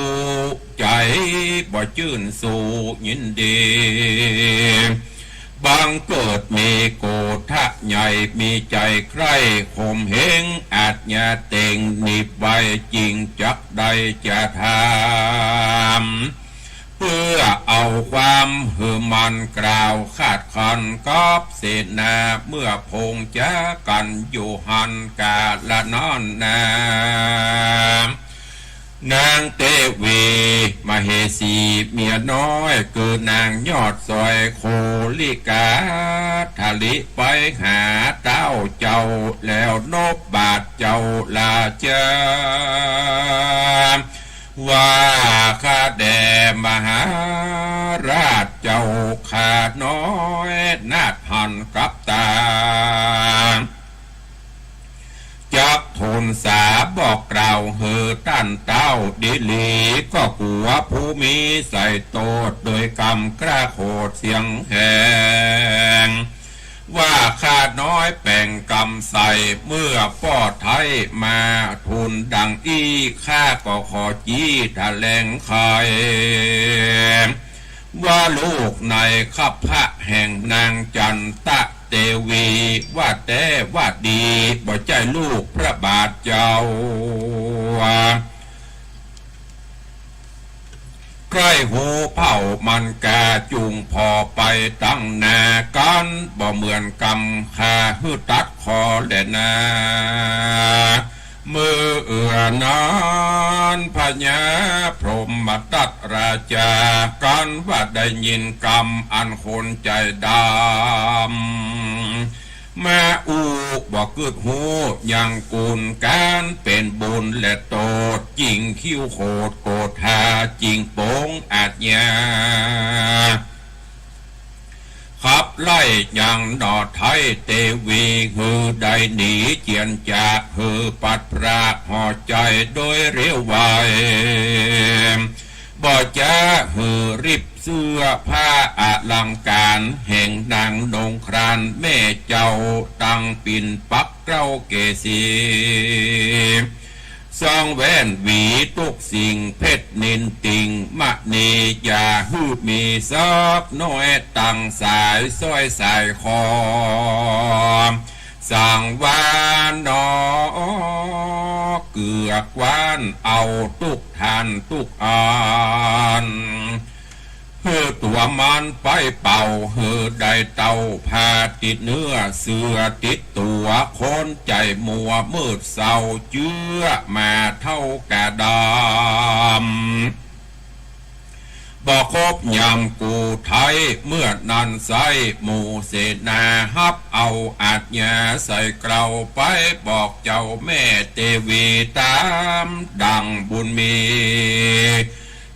ใจ๋บ่จื้นสู้ยินดี บังเกิดมีโกธะใหญ่ มีใจ๋ใคร่ข่มเหง อาชญาเต็งหนีบไว้ จึงจักได้จะถาม เปื้อเอาความหื้อมันกล่าวคาดคั้นกับเสนา เมื่อพงจากั๋นอยู่หั้นกาละนั้นนา นางเตวีมเหสีเมียน้อย คือนางยอดสอยโคลิกา ถลิไปหาเต้าเจ้า แล้วนบบาทเจ้าราชา ว่าข้าแด่มหาราชเจ้าข้าน้อย นาฏหันกับตา จักทูลสาบอกกล่าวหื้อต้านเต้าดีหลี ก็กั๋วผู้มีใส่โต้ษ โดยกำกล้าโขดเสียงแหง ว่าข้าน้อยแป๋งกำใส่ เมื่อป้อไท้มาทูลดังอี้ ข้าก็ขอจี้แถลงไข ว่าลูกในคัพพะแห่งนางจันตะเตวี ว่าแต๊ว่าดี บ่ใจ้ลูกพระบาทเจ้า ใคร่ฮู้เผ่ามันกา จุ่งผ่อไปตังหน้ากั๋น บ่เหมือนกำข้าหื้อตัดคอแลนา เมื่อนั้นพญาพรหมทัตราชา กั๋นว่าได้ยินกำอันคนใจ๋ดำมาอู้ บ่กึ๊ดฮู้ยังกุณก๋านเป๋นบุญและโต้ษ จึงคิ้วโขดโกธา จึงปงอาชญา ขับไล่ยังหน่อไท้เตวี หื้อได้หนีเจียนจาก หื้อปัดปราบห่อใจ๋โดยเร็วไว บ่จะหื้อริบเสื้อผ้าอลังก๋าน แห่งนางนงครานแม่เจ้า ตังปิ่นปักเกล้าเกศี ซองแหวนหวีตุ๊กสิ่ง เพชรนิลติ่งมณี อย่าหื้อมีสักน้อย ตังสายสร้อยสายคอ สังวาลหนอ เกือกว้านเอาตุ๊กท่านตุ๊กอัน หื้อตั๋วมันไปเป่า หื้อได้เต้าผ้าติดเนื้อ เสื้อติดตั๋ว คนใจ๋มัวมืดเศร้า เจื้อมาเต้ากาดำ บ่ครบยามกูไท้ เมื่อนั้นไส้หมู่เสนาฮับเอาอาชญาใส่เกล้าไปบอกเจ้าแม่เตวีต๋ามดั่งบุญมี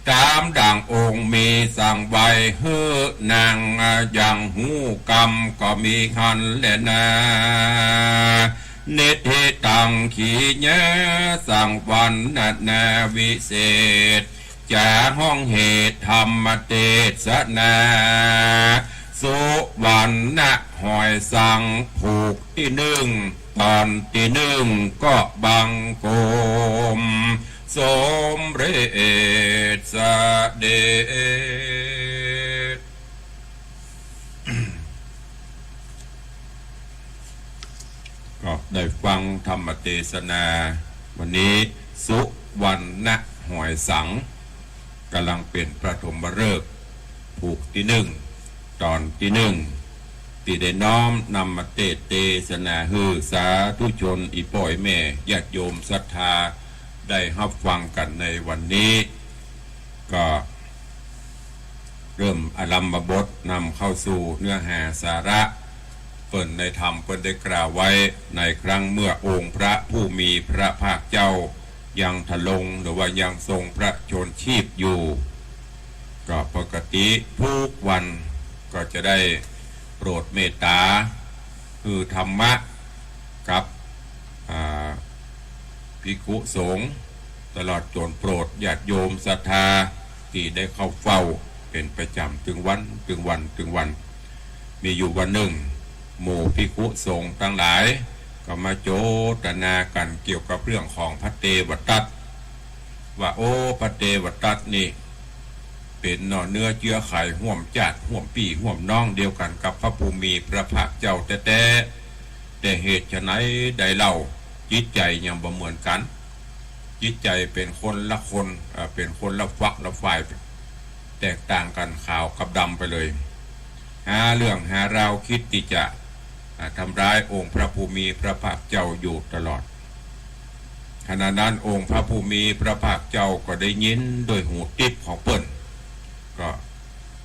ต๋ามดั่งองค์มีสั่งไว้ หื้อนางยังฮู้กำก็มีหั้นแลนา นิทธิตัง ขีญาสังวรรณนาวิเศษ จ๋าฮ้องเหตุธรรมเตสนา สุวรรณหอยสัง ผูกตี้นึ่ง ต๋อนตี้นึ่ง ก็บังคมสมเร็จเสด็จ ก็ได้ฟังธรรมเตสนาวันนี้ สุวรรณหอยสัง ก๋ำลังเป๋นปฐมฤกษ์ ผูกตี้นึ่ง ต๋อนตี้นึ่ง ตี้ได้น้อมนำมาเตสน์เตสนาหื้อสาธุชนอี่ป้ออี่แม่ญาติโยมศรัทธาได้ฮับฟังกั๋นในวันนี้ ก็ เริ่มอารัมภบทนำเข้าสู่เนื้อหาสาระ เปิ้นในธรรมเปิ้นได้กล่าวไว้ในครั้งเมื่อองค์พระผู้มีพระภาคเจ้ายังทรง หรือว่ายังทรงพระชนม์ชีพอยู่ ก็ปกติทุกวันก็จะได้โปรดเมตตา หื้อธรรมะกับ อ่า ภิกขุสงฆ์ ตลอดจ๋นโปรดญาติโยมศรัทธาตี้ได้เข้าเฝ้าเป๋นประจ๋ำ ตึงวัน ตึงวัน ตึงวัน มีอยู่วันนึ่ง หมู่ภิกขุสงฆ์ตังหลายก็มาโจตนากั๋นเกี่ยวกับเรื่องของพระเตวทัต ว่า โอ้ พระเตวทัตนี่ เป๋นหน่อเนื้อเจื้อไขฮ่วมจ้าดฮ่วมปี้ฮ่วมน้องเดียวกั๋นกับพระผู้มีพระภาคเจ้าแต๊ๆ แต่เหตุไฉนใดเล่า จิตใจ๋ยังบ่เหมือนกั๋น จิตใจ๋เป๋นคนละคน เอ่อ เป๋นคนละฝักละฝ่าย แตกต่างกั๋นขาวกับดำไปเลย หาเรื่องหาราวคิดตี้จะ อ่า ทำร้ายองค์พระผู้มีพระภาคเจ้าอยู่ตลอด ขณะนั้นองค์พระผู้มีพระภาคเจ้าก็ได้ยินด้วยหูติ๊บของเปิ้น ก็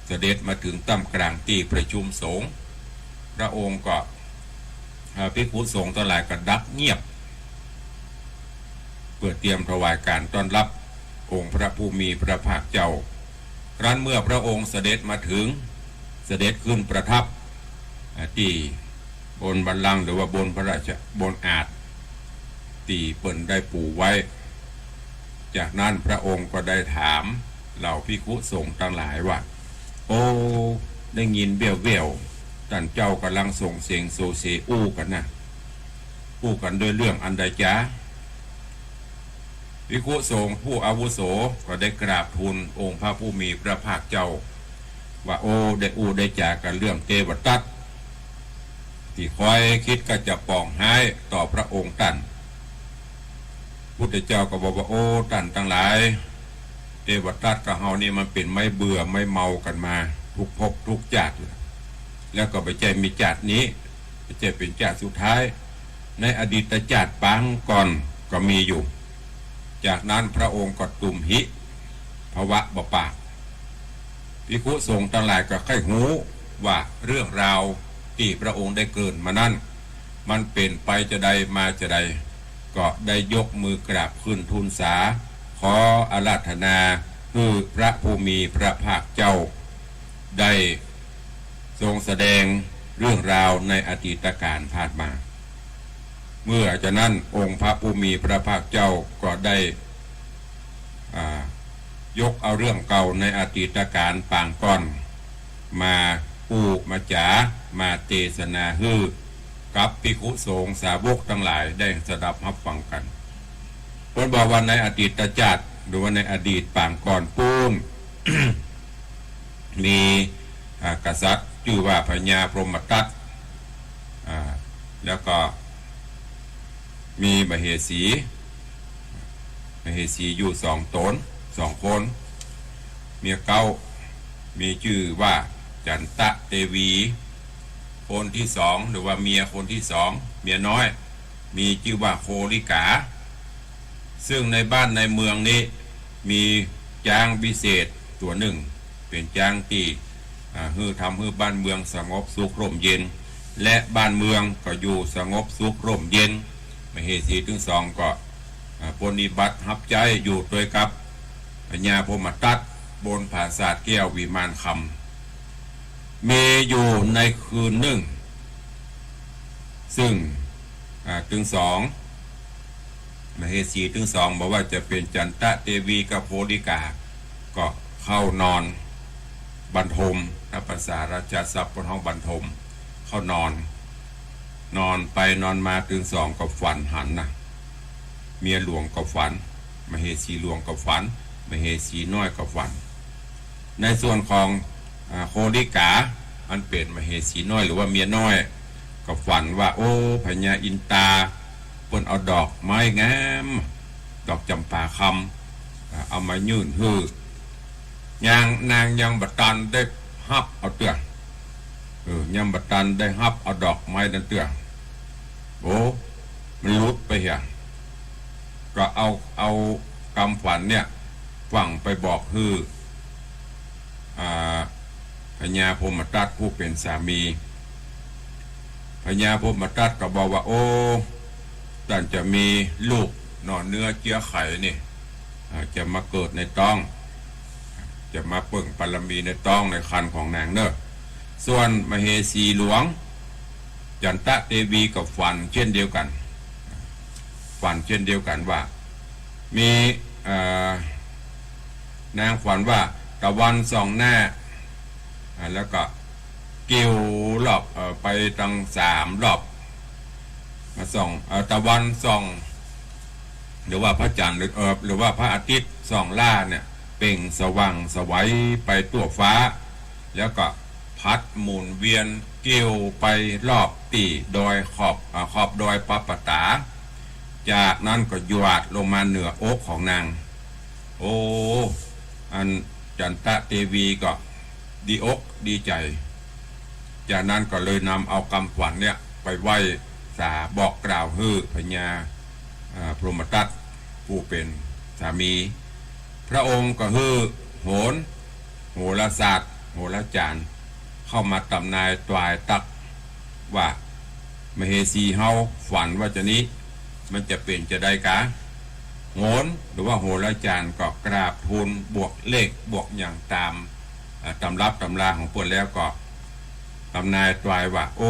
เสด็จมาเถิงต้ามก๋างตี้ประชุมสงฆ์ พระองค์ก็ อ่า ภิกขุสงฆ์ตังหลายก็ดับเงียบ เปื้อเตรียมถวายก๋านต้อนฮับองค์พระผู้มีพระภาคเจ้า ครั้นเมื่อพระองค์เสด็จมาเถิง เสด็จขึ้นประทับ อ่า ตี้บนบัลลังก์หรือว่าบนพระราช บนอาสน์ตี้เปิ้นได้ปูไว้ จากนั้นพระองค์ก็ได้ถามเหล่าภิกขุสงฆ์ตังหลายว่า โอ้ ได้ยินแว่วๆ ต้านเจ้าก่ำลังส่งเสียงโสเสอู้กั๋นนะ อู้กั๋นด้วยเรื่องอันใดจา ภิกขุสงฆ์ผู้อาวุโสก็ได้กราบทูลองค์พระผู้มีพระภาคเจ้า ว่า โอ้ ได้อู้ได้จ๋ากั๋นเรื่องเตวทัต ตี้คอยกึ๊ดกั๊ดจะปองฮ้ายต่อพระองค์ต้าน พุทธเจ้าก็บอกว่า โอ้ ต้านตังหลาย เตวทัตกับเฮานี่มันเป๋นไม้เบื่อไม้เมากั๋นมาทุกภพทุกจ้าด แล้วก็บ่ใจ้มีจ้าดนี้ บ่ใจ้เป๋นจ้าดสุดท้าย ในอดีตจ้าดปางก่อนก็มีอยู่ จากนั้นพระองค์ก็ตุมหิภวะบ่ปาก ภิกขุสงฆ์ตังหลายก็ใค่ฮู้ว่าเรื่องราวตี้พระองค์ได้เกริ่นมานั้น มันเป๋นไปจาใดมาจาใด ก็ได้ยกมือกราบขึ้นทูลสา ขออาราธนาหื้อพระผู้มีพระภาคเจ้า ได้ทรงแสดงเรื่องราวในอดีตกาลผ่านมา เมื่อจานั้นองค์พระผู้มีพระภาคเจ้าก็ได้ อ่า ยกเอาเรื่องเก่าในอดีตกาลปางก่อน มาอู้มาจ๋า มาเตสนาหื้อกับภิกขุสงฆ์สาวกตังหลายได้สดับฮับฟังกั๋น เปิ้นบอกว่าในอดีตจ้าด หรือว่าในอดีตปางก่อนปู๊น มี อ่า กษัตริย์จื้อว่าพญาพรหมทัต อ่า แล้วก็มีมเหสี มเหสีอยู่สองต๋น สองคน เมียเก๊า มีจื้อว่าจันตะเตวี คนตี้สอง หรือว่าเมียคนตี้สอง เมียน้อย มีจื้อว่าโคลิกา ซึ่งในบ้านในเมืองนี้มีจ๊างวิเศษตั๋วนึ่ง เป๋นจ๊างตี้ อ่า หื้อทำหื้อบ้านเมืองสงบสุขร่มเย็น และบ้านเมืองก็อยู่สงบสุขร่มเย็น มเหสีตึงสองก็ อ่า ปรนนิบัติฮับใจ๊อยู่ตวยกับพญาพรหมทัตบนผาสาทแก้ววิมานคำ มีอยู่ในคืนนึ่ง ซึ่ง อ่า ตึงสอง มเหสีตึงสอง บ่ว่าจะเป๋นจันตะเตวีกับโคลิกา ก็เข้านอนบรรทม ถ้าภาษาราชาศัพท์เปิ้นฮ้องบรรทม เข้านอน นอนไปนอนมาตึงสองก็ฝันหันนะ เมียหลวงก็ฝัน มเหสีหลวงก็ฝัน มเหสีน้อยก็ฝัน ในส่วนของ อ่า โคลิกา อันเป๋นมเหสีน้อยหรือว่าเมียน้อย ก็ฝันว่า โอ้ พญาอินตา เปิ้นเอาดอกไม้งาม ดอกจ๋ำปาคำ อ่า เอามายื่นหื้อ ยัง นางยังบ่ตันได้ฮับเอาเตื้อ เออ ยังบ่ตันได้ฮับเอาดอกไม้นั้นเตื้อ โอ้ มันหลุดไปเหีย ก็เอา เอากำฝันเนี่ย ฟั่งไปบอกหื้อ อ่า พญาพรหมทัตผู้เป๋นสามี พญาพรหมทัตก็บอกว่า โอ้ ต้านจะมีลูกหน่อเนื้อเจื้อไขนี่ อ่า จะมาเกิดในต๊อง จะมาเปิ้งบารมีในต๊องในครรภ์ของนางเน่อ ส่วนมเหสีหลวง จันตะเตวีก็ฝันเช่นเดียวกั๋น ฝันเช่นเดียวกั๋นว่า มี เอ่อ นางฝันว่าตะวันส่องหน้า อ่า แล้วก็เกี่ยวรอบ เอ่อ ไปตังสามรอบ มาส่อง เอ่อ ตะวันส่อง หรือว่าพระจันทร์ หรือ เอ่อ หรือว่าพระอาทิตย์ส่องล้าเนี่ย เปล่งสว่างไสวไปทั่วฟ้า แล้วก็พัดหมุนเวียนเกี่ยวไปรอบตี้ดอยขอบ อ่า ขอบดอยปะปะตา จากนั้นก็หยาดลงมาเหนืออกของนาง โอ้ อันจันตะเตวีก็ดีอกดีใจ๋ จากนั้นก็เลยนำเอากำขวัญเนี่ยไปไหว้สาบอกกล่าวหื้อพญา อ่า พรหมทัตผู้เป๋นสามี พระองค์ก็หื้อโหร โหราศาสตร์ โหราจ๋ารย์ เข้ามาตำนายตวายตั๊ก ว่ามเหสีเฮาฝันว่าจานี้ มันจะเป๋นจาใดกา โหรหรือว่าโหราจ๋ารย์ก็กราบทูลบวกเลขบวกหยังต๋าม เอ่อ ตำรับตำราของเปิ้นแล้วก็ตำนายตวายว่า โอ้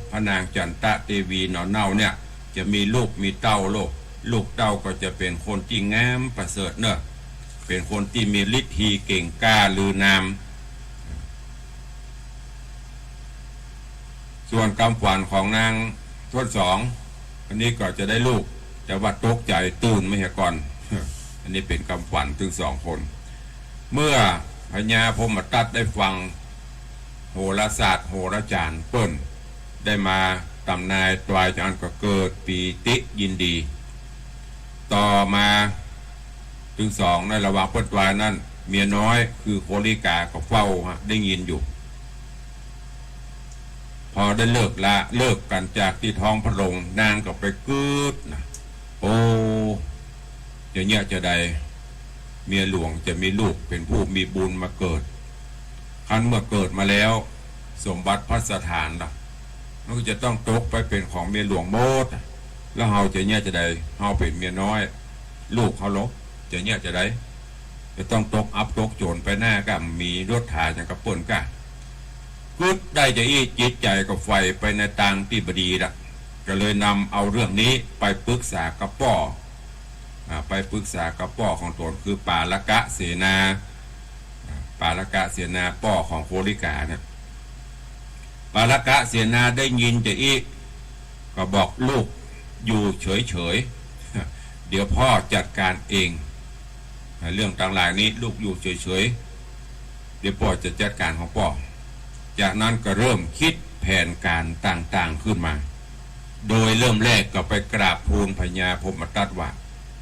พระนางจันตะเตวีหน่อเน่าเนี่ย จะมีลูกมีเต้าโลก ลูกเต้าก็จะเป๋นคนตี้งามประเสริฐเน่อ เป๋นคนตี้มีฤทธีเก่งกล้าลือนาม ส่วนกำขวัญของนางต้นสอง อันนี้ก็จะได้ลูก แต่ว่าตกใจ๋ตื่นมาเหียก่อน อันนี้เป๋นกำขวัญตึงสองคน เมื่อพญาพรหมทัตได้ฟังโหราศาสตร์โหราจ๋ารย์เปิ้นได้มาตำนายตวาย จากนั้นก็เกิดปีติยินดี ต่อมาตึงสองในระหว่างเปิ้นตวายนั้น เมียน้อยคือโคลิกาก็เฝ้าฮะ ได้ยินอยู่ พอได้เลิกละ เลิกกั๋นจากตี้ท้องพระโรง นางก็ไปกึ๊ดนะ โอ้ จะเยียะจาใด เมียหลวงจะมีลูกเป๋นผู้มีบุญมาเกิด คันเมื่อเกิดมาแล้ว สมบัติภัสถานล่ะ มันก็จะต้องตกไปเป๋นของเมียหลวงหมด แล้วเฮาจะเยียะจาใด เฮาเป๋นเมียน้อย ลูกเฮาลก จะเยียะจาใด จะต้องตกอับตกโจ๋นไปหน้าก้า มียศถาหยังกับเปิ้นก้า กึ๊ดได้จาอี้ จิตใจ๋ก็ใฝ่ไปในตางตี้บ่ดีละ ก็เลยนำเอาเรื่องนี้ไปปรึกษากับป้อ อ่า ไปปรึกษากับป้อของตนคือปาละกะเสนา อ่า ปาละกะเสนาป้อของโคลิกาเนี่ย ปาละกะเสนาได้ยินจาอี้ ก็บอกลูกอยู่เฉยๆ เดี๋ยวพ่อจัดการเอง อ่า เรื่องตังหลายนี้ลูกอยู่เฉยๆ เดี๋ยวป้อจะจัดก๋านของป้อ จากนั้นก็เริ่มกึ๊ดแผนก๋านต่างๆ ขึ้นมา โดยเริ่มแรกก็ไปกราบทูลพญาพรหมทัตว่า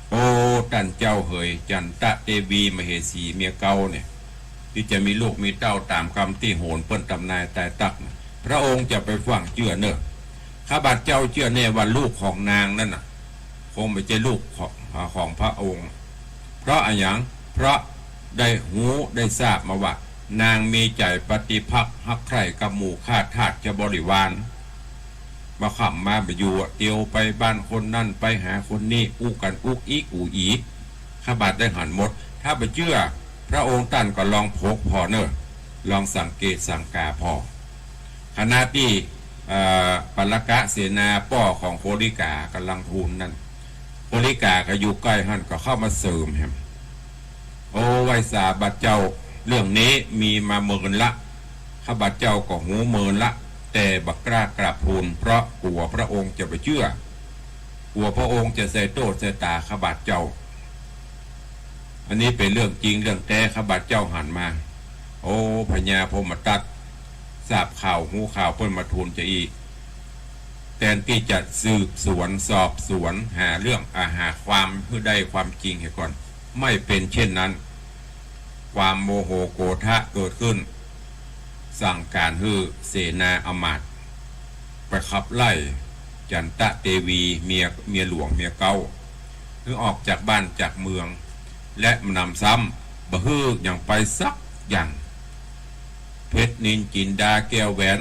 โอ้ ต้านเจ้าเหย จันตะเตวีมเหสีเมียเก๊าเนี่ย ตี้จะมีลูกมีเต้าต๋ามกำตี้โหรเปิ้นตำนายตวายตั๊กนะ พระองค์จะไปฟั่งเจื้อเน่อ ข้าบาทเจ้าเจื้อแน่ว่าลูกของนางนั้นน่ะ คงบ่ใจ้ลูกของ อ่า ของพระองค์ เพราะอะหยัง เพราะได้ฮู้ได้ทราบมาว่า นางมีใจ๋ปฏิภักษ์ฮักใคร่กับหมู่ข้าทาสเจ้าบริวาร บ่ค่ำมาบ่อยู่ เตียวไปบ้านคนนั้นไปหาคนนี้ อู้กั๋นอุกอิกอู้อี ข้าบาทได้หันหมด ถ้าบ่เจื้อ พระองค์ต้านก็ลองผกผ่อเน่อ ลองสังเกตสังกาผ่อ ขณะตี้ เอ่อ ปาละกะเสนาป้อของโคลิกากำลังทูลนั้น โคลิกาก็อยู่ใก้หั้นก็เข้ามาเสริมแหม โอ้ ไหว้สาบาทเจ้า เรื่องนี้มีมาเมินละ ข้าบาทเจ้าก็ฮู้เมินละ แต่บ่กล้ากราบทูล เพราะกั๋วพระองค์จะบ่เจื้อ กั๋วพระองค์จะใส่โต้ใส่ต๋าข้าบาทเจ้า อันนี้เป๋นเรื่องจริงเรื่องแต๊ ข้าบาทเจ้าหันมา โอ้ พญาพรหมทัตทราบข่าวฮู้ข่าวเปิ้นมาทูลจาอี้ แตนตี้จะสืบสวนสอบสวนหาเรื่อง อ่า หาความหื้อได้ความจริงเหียก่อน ไม่เป๋นเช่นนั้น ความโมโหโกรธะเกิดขึ้น สั่งก๋านหื้อเสนาอำมาตย์ไปขับไล่จันตะเตวีเมีย เมียหลวงเมียเก๊า หื้อออกจากบ้านจากเมือง และหนำซ้ำบ่หื้อหยังไปสักอย่าง เพชรนิลจินดาแก้วแหวน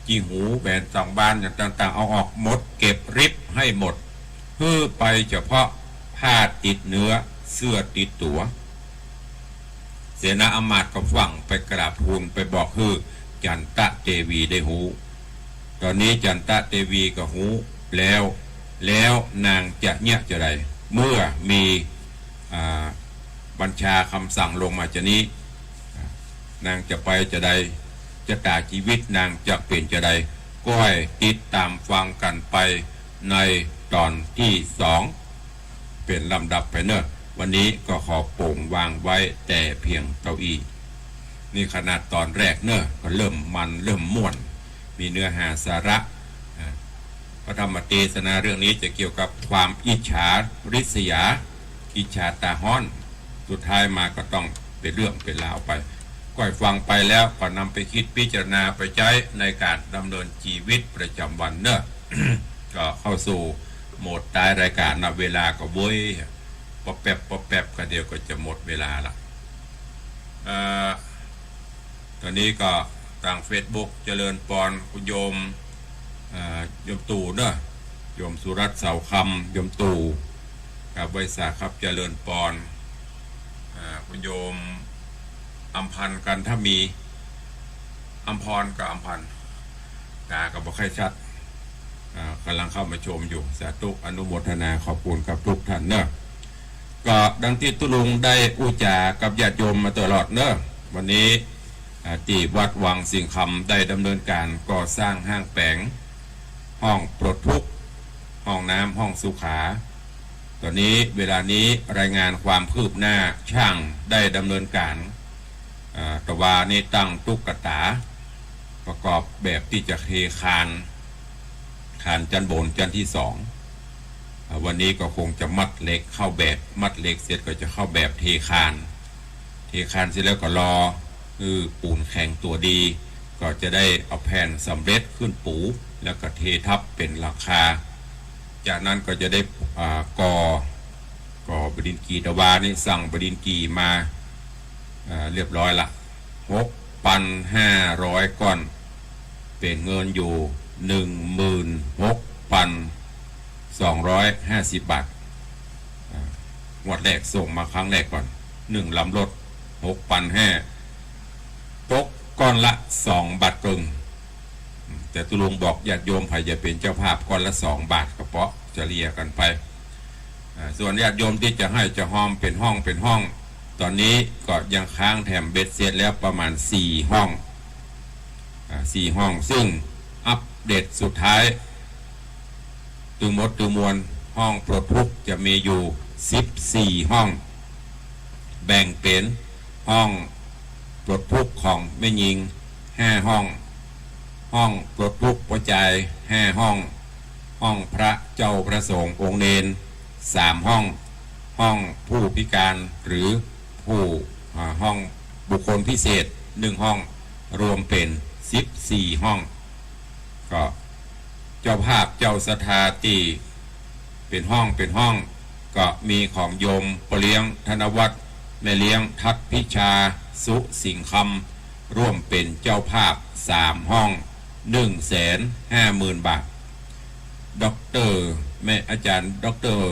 จี๋หู แหวนสองบานอย่างต่างๆ เอาออกหมด เก็บเรียบให้หมด หื้อไปเฉพาะผ้าติดเนื้อ เสื้อติดตั๋ว เสนาอำมาตย์ก็ฟั่งไปกราบทูล ไปบอกหื้อจันตะเตวีได้ฮู้ ต๋อนนี้จันตะเตวีก็ฮู้แล้ว แล้วนางจะเยียะจาใด เมื่อมี อ่า บัญชาคำสั่งลงมาจานี้ นางจะไปจาใด จะต๋าจีวิตนางจะเป๋นจาใด ก้อยติดต๋ามฟังกั๋นไปในต๋อนตี้สอง เป๋นลำดับไปเน่อ วันนี้ก็ขอโป๋งวางไว้แต่เพียงเต้าอี้ นี่ขนาดต๋อนแรกเน่อ ก็เริ่มมันเริ่มม่วน มีเนื้อหาสาระ อ่า พระธรรมเตสนาเรื่องนี้จะเกี่ยวกับความอิจฉาริษยา อิจฉาต๋าฮ้อน สุดท้ายมาก็ต้องเป๋นเรื่องเป๋นราวไป ก้อยฟังไปแล้วก็นำไปคิดพิจารณาไปใจ๊ในก๋านดำเนินจีวิตประจ๋ำวันเน่อ ก็เข้าสู่โหมดท้ายรายก๋านนะ เวลาก็เว้ย ป๊อบแป๊บป๊อบแป๊บ ก็เดี๋ยวก็จะหมดเวลาละ เอ่อ ต๋อนนี้ก็ตางเฟซบุ๊ก เจริญปอน คุณโยม เอ่อ โยมตู่เน่อ โยมสุรัตน์เสาคำ โยมตู่ ครับ ไหว้สาครับ เจริญปอน อ่า คุณโยมอำพันธ์ กันทมี อำพรกับอำพันธ์ ต๋าก็บ่ค่อยชัด อ่า ก่ำลังเข้ามาชมอยู่ สาธุ อนุโมทนา ขอบคุณกับทุกท่านเน่อ ก็ดังตี้ตุ๊ลุงได้อู้จ๋ากับญาติโยมมาตลอดเน่อ วันนี้ อ่า ตี้วัดวังสิงห์คำได้ดำเนินก๋านก่อสร้างห้างแป๋ง ห้องปลดทุกข์ ห้องน้ำ ห้องสุขา ต๋อนนี้เวลานี้รายงานความคืบหน้า ช่างได้ดำเนินก๋าน อ่า ตะวานี้ตั้งตุ๊กต๋า ประกอบแบบตี้จะเทคาน คานจั้นบนจั้นตี้สอง อ่า วันนี้ก็คงจะมัดเหล็กเข้าแบบ มัดเหล็กเสร็จก็จะเข้าแบบเทคาน เทคานเสร็จแล้วก็รอหื้อปูนแข็งตั๋วดี ก็จะได้เอาแผ่นสำเร็จขึ้นปู แล้วก็เททับเป๋นหลังคา จากนั้นก็จะได้ อ่า ก่อ ก่อใบดินกี่ ตะวานี้สั่งใบดินกี่มา อ่า เรียบร้อยละ หกปันห้าร้อยก้อน เป๋นเงินอยู่ หนึ่งหมื่นหกปันสองร้อยห้าสิบบาท อ่า งวดแรกส่งมาครั้งแรกก่อน หนึ่งลำรถ หกปันห้า ตกก้อนละสองบาทเกิ่ง แต่ตุ๊ลุงบอกญาติโยมใผจะเป๋นเจ้าภาพก้อนละสองบาทก็เปาะเฉลี่ยกั๋นไป อ่า ส่วนญาติโยมตี้จะให้จะฮอมเป๋นห้องเป๋นห้อง ต๋อนนี้ก็ยังค้างแถมเบ็ดเสร็จแล้วประมาณสี่ห้อง อ่า สี่ห้อง ซึ่งอัปเดตสุดท้าย ตึงหมดตึงมวลห้องปลดทุกข์จะมีอยู่สิบสี่ห้อง แบ่งเป๋นห้องปลดทุกข์ของแม่ญิงห้าห้อง ห้องปลดทุกข์ป้อจายห้าห้อง ห้องพระเจ้าพระสงฆ์องค์เณรสามห้อง ห้องผู้พิการหรือผู้ อ่า ห้องบุคคลพิเศษหนึ่งห้อง รวมเป๋นสิบสี่ห้อง ก็เจ้าภาพเจ้าศรัทธาตี้เป๋นห้องเป๋นห้อง ก็มีของโยมป้อเลี้ยงธนวัฒน์ แม่เลี้ยงทัดพิชา สุสิงห์คำ ร่วมเป๋นเจ้าภาพสามห้อง หนึ่งแสนห้าหมื่นบาท ด็อกเตอร์ แม่อาจ๋ารย์ด็อกเตอร์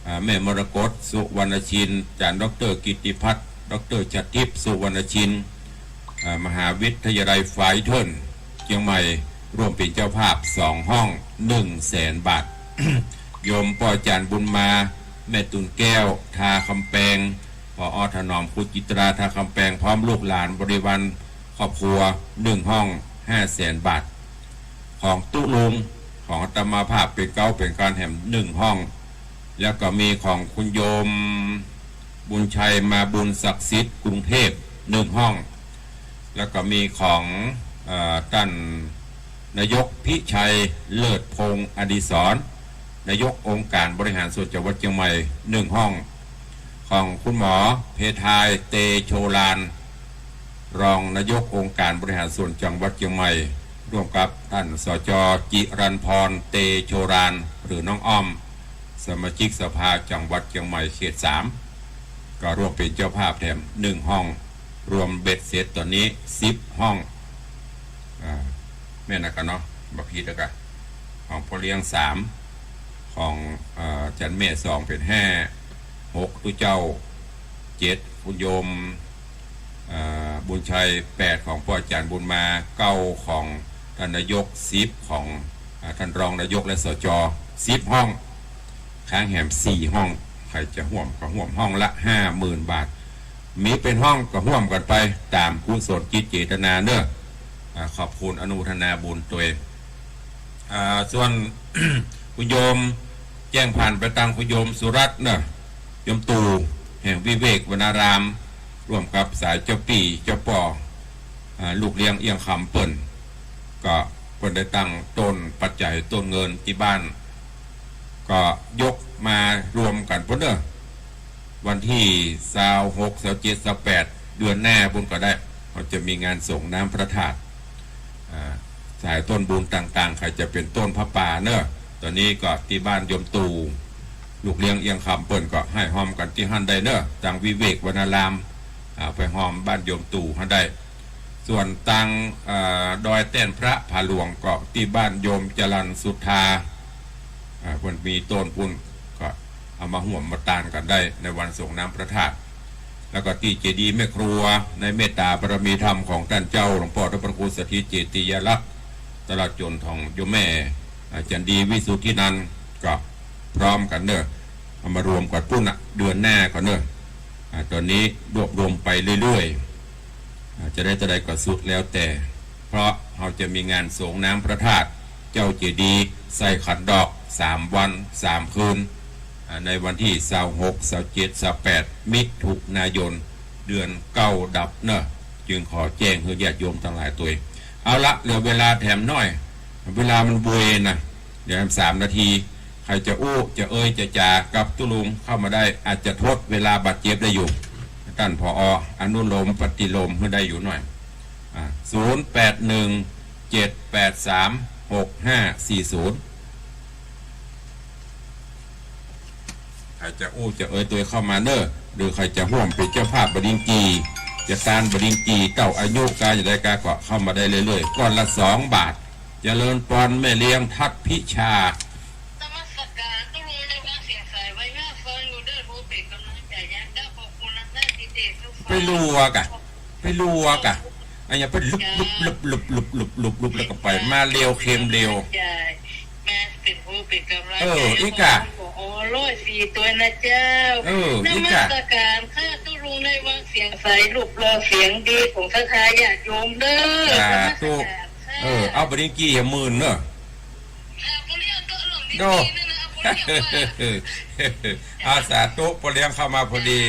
อ่า แม่มรกต สุวรรณชิน อาจ๋ารย์ด็อกเตอร์กิตติพัฒน์ ด็อกเตอร์ชาดทิพย์ สุวรรณชิน อ่า มหาวิทยาลัยไฟเทิลเจียงใหม่ ร่วมเป๋นเจ้าภาพสองห้อง หนึ่งแสนบาท โยมป้ออาจ๋ารย์บุญมา แม่ตุ่นแก้ว ท่าคำแปง ผอ.ถนอม ครูจิตรา ท่าคำแปง พร้อมลูกหลานบริวารครอบครัว หนึ่งห้อง ห้าแสนบาท ของตุ๊ลุง ของอาตมาภาพเป๋นเก๊าเป๋นกลางแถมหนึ่งห้อง แล้วก็มีของคุณโยมบุญชัย มาบุญศักดิ์สิทธิ์ กรุงเทพ หนึ่งห้อง แล้วก็มีของ เอ่อ ต้านนายกพิชัย เลิศพงษ์อดิศร นายกองค์การบริหารส่วนจังหวัดเจียงใหม่ หนึ่งห้อง ของคุณหมอเพทาย เตโชลาน รองนายกองค์การบริหารส่วนจังหวัดเจียงใหม่ ร่วมกับต้าน สจ. จิรันพร เตโชลาน หรือน้องอ้อม สมาชิกสภาจังหวัดเจียงใหม่เขตสาม ก็ร่วมเป๋นเจ้าภาพแถมหนึ่งห้อง รวมเบ็ดเสร็จต๋อนนี้สิบห้อง อ่า แม่นนะกะเนาะ บ่ผิดนะกะ ของป้อเลี้ยงสาม ของ เอ่อ อาจ๋ารย์แม่สอง เป๋นห้า หก ตุ๊เจ้า เจ็ด คุณโยม เอ่อ บุญชัย แปด ของป้ออาจ๋ารย์บุญมา เก้า ของต้านนายก สิบ ของ อ่า ต้านรองนายกและ สจ สิบ ห้อง ค้างแหมสี่ห้อง ใผจะฮ่วมก็ฮ่วม ห้องละห้าหมื่นบาท มีเป๋นห้องก็ฮ่วมกั๋นไปต๋ามกุศลจิตเจตนาเน่อ อ่า ขอบคุณอนุโมทนาบุญตวย อ่า ส่วน คุณโยม แจ้งผ่านไปตางคุณโยมสุรัตน์เน่อ โยมตู่ แห่งวิเวกวนาราม ร่วมกับสายเจ้าปี้เจ้าป้อ อ่า ลูกเลี้ยงเอี้ยงคำเปิ้น ก็เปิ้นได้ตั้งต้นปัจจัยต้นเงินตี้บ้าน ก็ยกมารวมกั๋นปู้นเน่อ วันตี้ซาวหก ซาวเจ็ด ซาวแปด เดือนหน้าปู้นก็ได้ เฮาจะมีงานสรงน้ำพระธาตุ อ่า สายต้นบุญต่างๆ ใผจะเป๋นต้นผ้าป่าเน่อ ต๋อนนี้ก็ตี้บ้านโยมตู่ ลูกเลี้ยงเอี้ยงคำเปิ้นก็ไห้ฮ่อมกั๋นตี้หั้นได้เน่อ ตางวิเวกวนาราม อ่า ไปฮ่อมบ้านโยมตู่หั้นได้ ส่วนตาง อ่า ดอยแต้นพระผาหลวงก็ตี้บ้านโยมจรัญสุธา อ่า เปิ้นมีต้นปู้น ก็เอามาฮ่วมมาตานกั๋นได้ในวันสรงน้ำพระธาตุ แล้วก็ตี้เจดีย์แม่ครัว ในเมตตาบารมีธรรมของต้านเจ้าหลวงป้อต้านพระครูสถิตเจติยาลักษณ์ ตลอดจ๋นของโยมแม่ อ่า จันดีวิสุทธินันท์ ก็พร้อมกั๋นเน่อ เอามารวมกั๋นปู้นน่ะ เดือนหน้าก่อนเน่อ อ่า ต๋อนนี้รวบรวมไปเรื่อยๆ อ่า จะได้เต้าใดก็สุดแล้วแต่ เพราะเฮาจะมีงานสรงน้ำพระธาตุ เจ้าเจดีย์ ใส่ขันดอก สามวัน สามคืน อ่า ในวันตี้ซาวหก ซาวเจ็ด ซาวแปด มิถุนายน เดือนเก้าดับเน่อ จึงขอแจ้งหื้อญาติโยมตังหลายตวย เอาละ เหลือเวลาแถมหน้อย เวลามันเวยนะ เดี๋ยวสามนาที ใผจะอู้ จะเอ่ย จะจ๋ากับตุ๊ลุงเข้ามาได้ อาจจะทดเวลาบาดเจ็บได้อยู่ ต้าน ผอ อนุโลมปฏิโลมหื้อได้อยู่หน้อย อ่า ศูนย์แปดหนึ่ง เจ็ดแปดสาม หกห้าสี่ศูนย์ ใผจะอู้จะเอ่ยตวยเข้ามาเน่อ หรือใผจะฮ่วมเป๋นเจ้าภาพบดินทร์กี่ จะตานบดินทร์กี่ เต้าอายุกาจะใดกาก็เข้ามาได้เรื่อยๆ ก้อนละสองบาท เจริญปอนแม่เลี้ยงทัดพิชา นมัสการตุ๊ลุงในวังเสียงใส ไว้เงาะเฟิงอยู่เด้อ ผู้เป๋นก๋ำลังใจ๋ยังเจ้า ขอบคุณนักหน้าตี้เตะทุกฝ่าย ไปลัวกะ ไปลัวกะ อันเนี้ยไปลุบลุบลุบลุบลุบลุบลุบลุบแล้วก็ไป มาเร็วเข็มเร็ว มาเป๋นผู้เป๋นก๋ำลังใจ๋ เออ อีกอะ โอ้ ร้อยสี่ตวยนะเจ้า เออ อีกอะ นมัสการค่ะตุ๊ลุงในวังเสียงใส รูปหล่อเสียงดีของศรัทธาญาติโยมเด้อ สาธุ นมัสการค่ะ เออ เอาบดินทร์กี่อย่าหมื่นเน่อ โด อา สาธุ ป้อเลี้ยงเข้ามาพอดี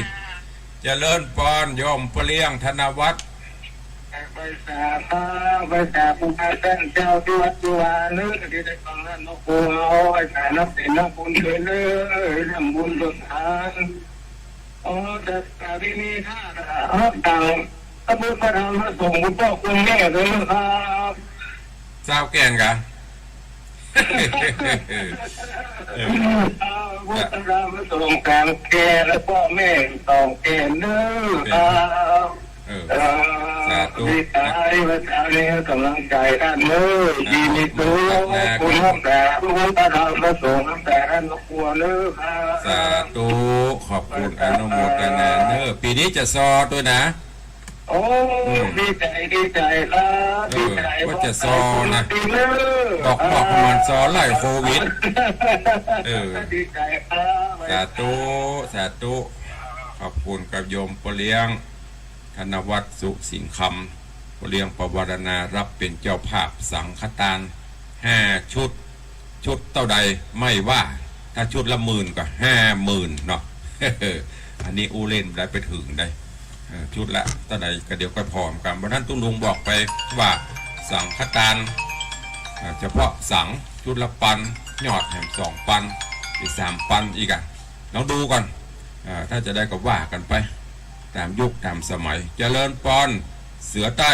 เจริญปอนโยมป้อเลี้ยงธนวัฒน์ ไปสา ไปสาครูบาอาจ๋ารย์เจ้าตี้วัดตี้วาเน่อ ตี้ได้ฟังนั่นเนาะ ครูเอา ไปสานับเป๋นนักบุญเถิดเน่อ เรื่องบุญสุนทาน อ๋อ แต่ แต่ตี้นี่ถ้า อ๋อ ต่าง พระพุทธพระธรรมพระสงฆ์ คุณพ่อคุณแม่เถิดเน่อครับ ซาวแก่นกะ เออ พระพุทธพระธรรมพระสงฆ์สามแก่น และป้อแม่สองแก่นเน่อครับ เออ เออ สาธุ ดีใจ๋ ว่าจ๋าเนี่ยก๋ำลังใจ๋ต้านเน่อ อ่า ดีมีสุข ขอบคุณครับ พระพุทธพระธรรมพระสงฆ์ ตั้งแต่ต้านครอบครัวเน่อครับ สาธุ ขอบคุณ อนุโมทนาเน่อ ปี๋นี้จะซอตวยนะ โอ้ อืม ดีใจ๋ ดีใจ๋ครับ เออ ดีใจ๋ ว่าจะซอนะ บอก บอกมันซอไล่โควิด เออ ดีใจ๋ครับ สาธุ สาธุ ขอบคุณกับโยมป้อเลี้ยง ธนวัฒน์ สุสิงห์คำ ป้อเลี้ยงปวารณารับเป๋นเจ้าภาพสังฆตาน ห้าชุด ชุดเต้าใดไม่ว่า ถ้าชุดละหมื่นก็ห้าหมื่นเนาะ อันนี้อู้เล่นได้ไปเถิงได้ เออ ชุดละเต้าใดก็เดี๋ยวก็ผ่อมกั๋น วันนั้นตุ๊ลุงบอกไปว่าสังฆตาน เอ่อ เฉพาะสังชุดละปัน ยอดแหมสองปัน อีกสามปันอีกอะ ลองดูก่อน เอ่อ ถ้าจะได้ก็ว่ากั๋นไป ต๋ามยุคต๋ามสมัย เจริญปอน เสือใต้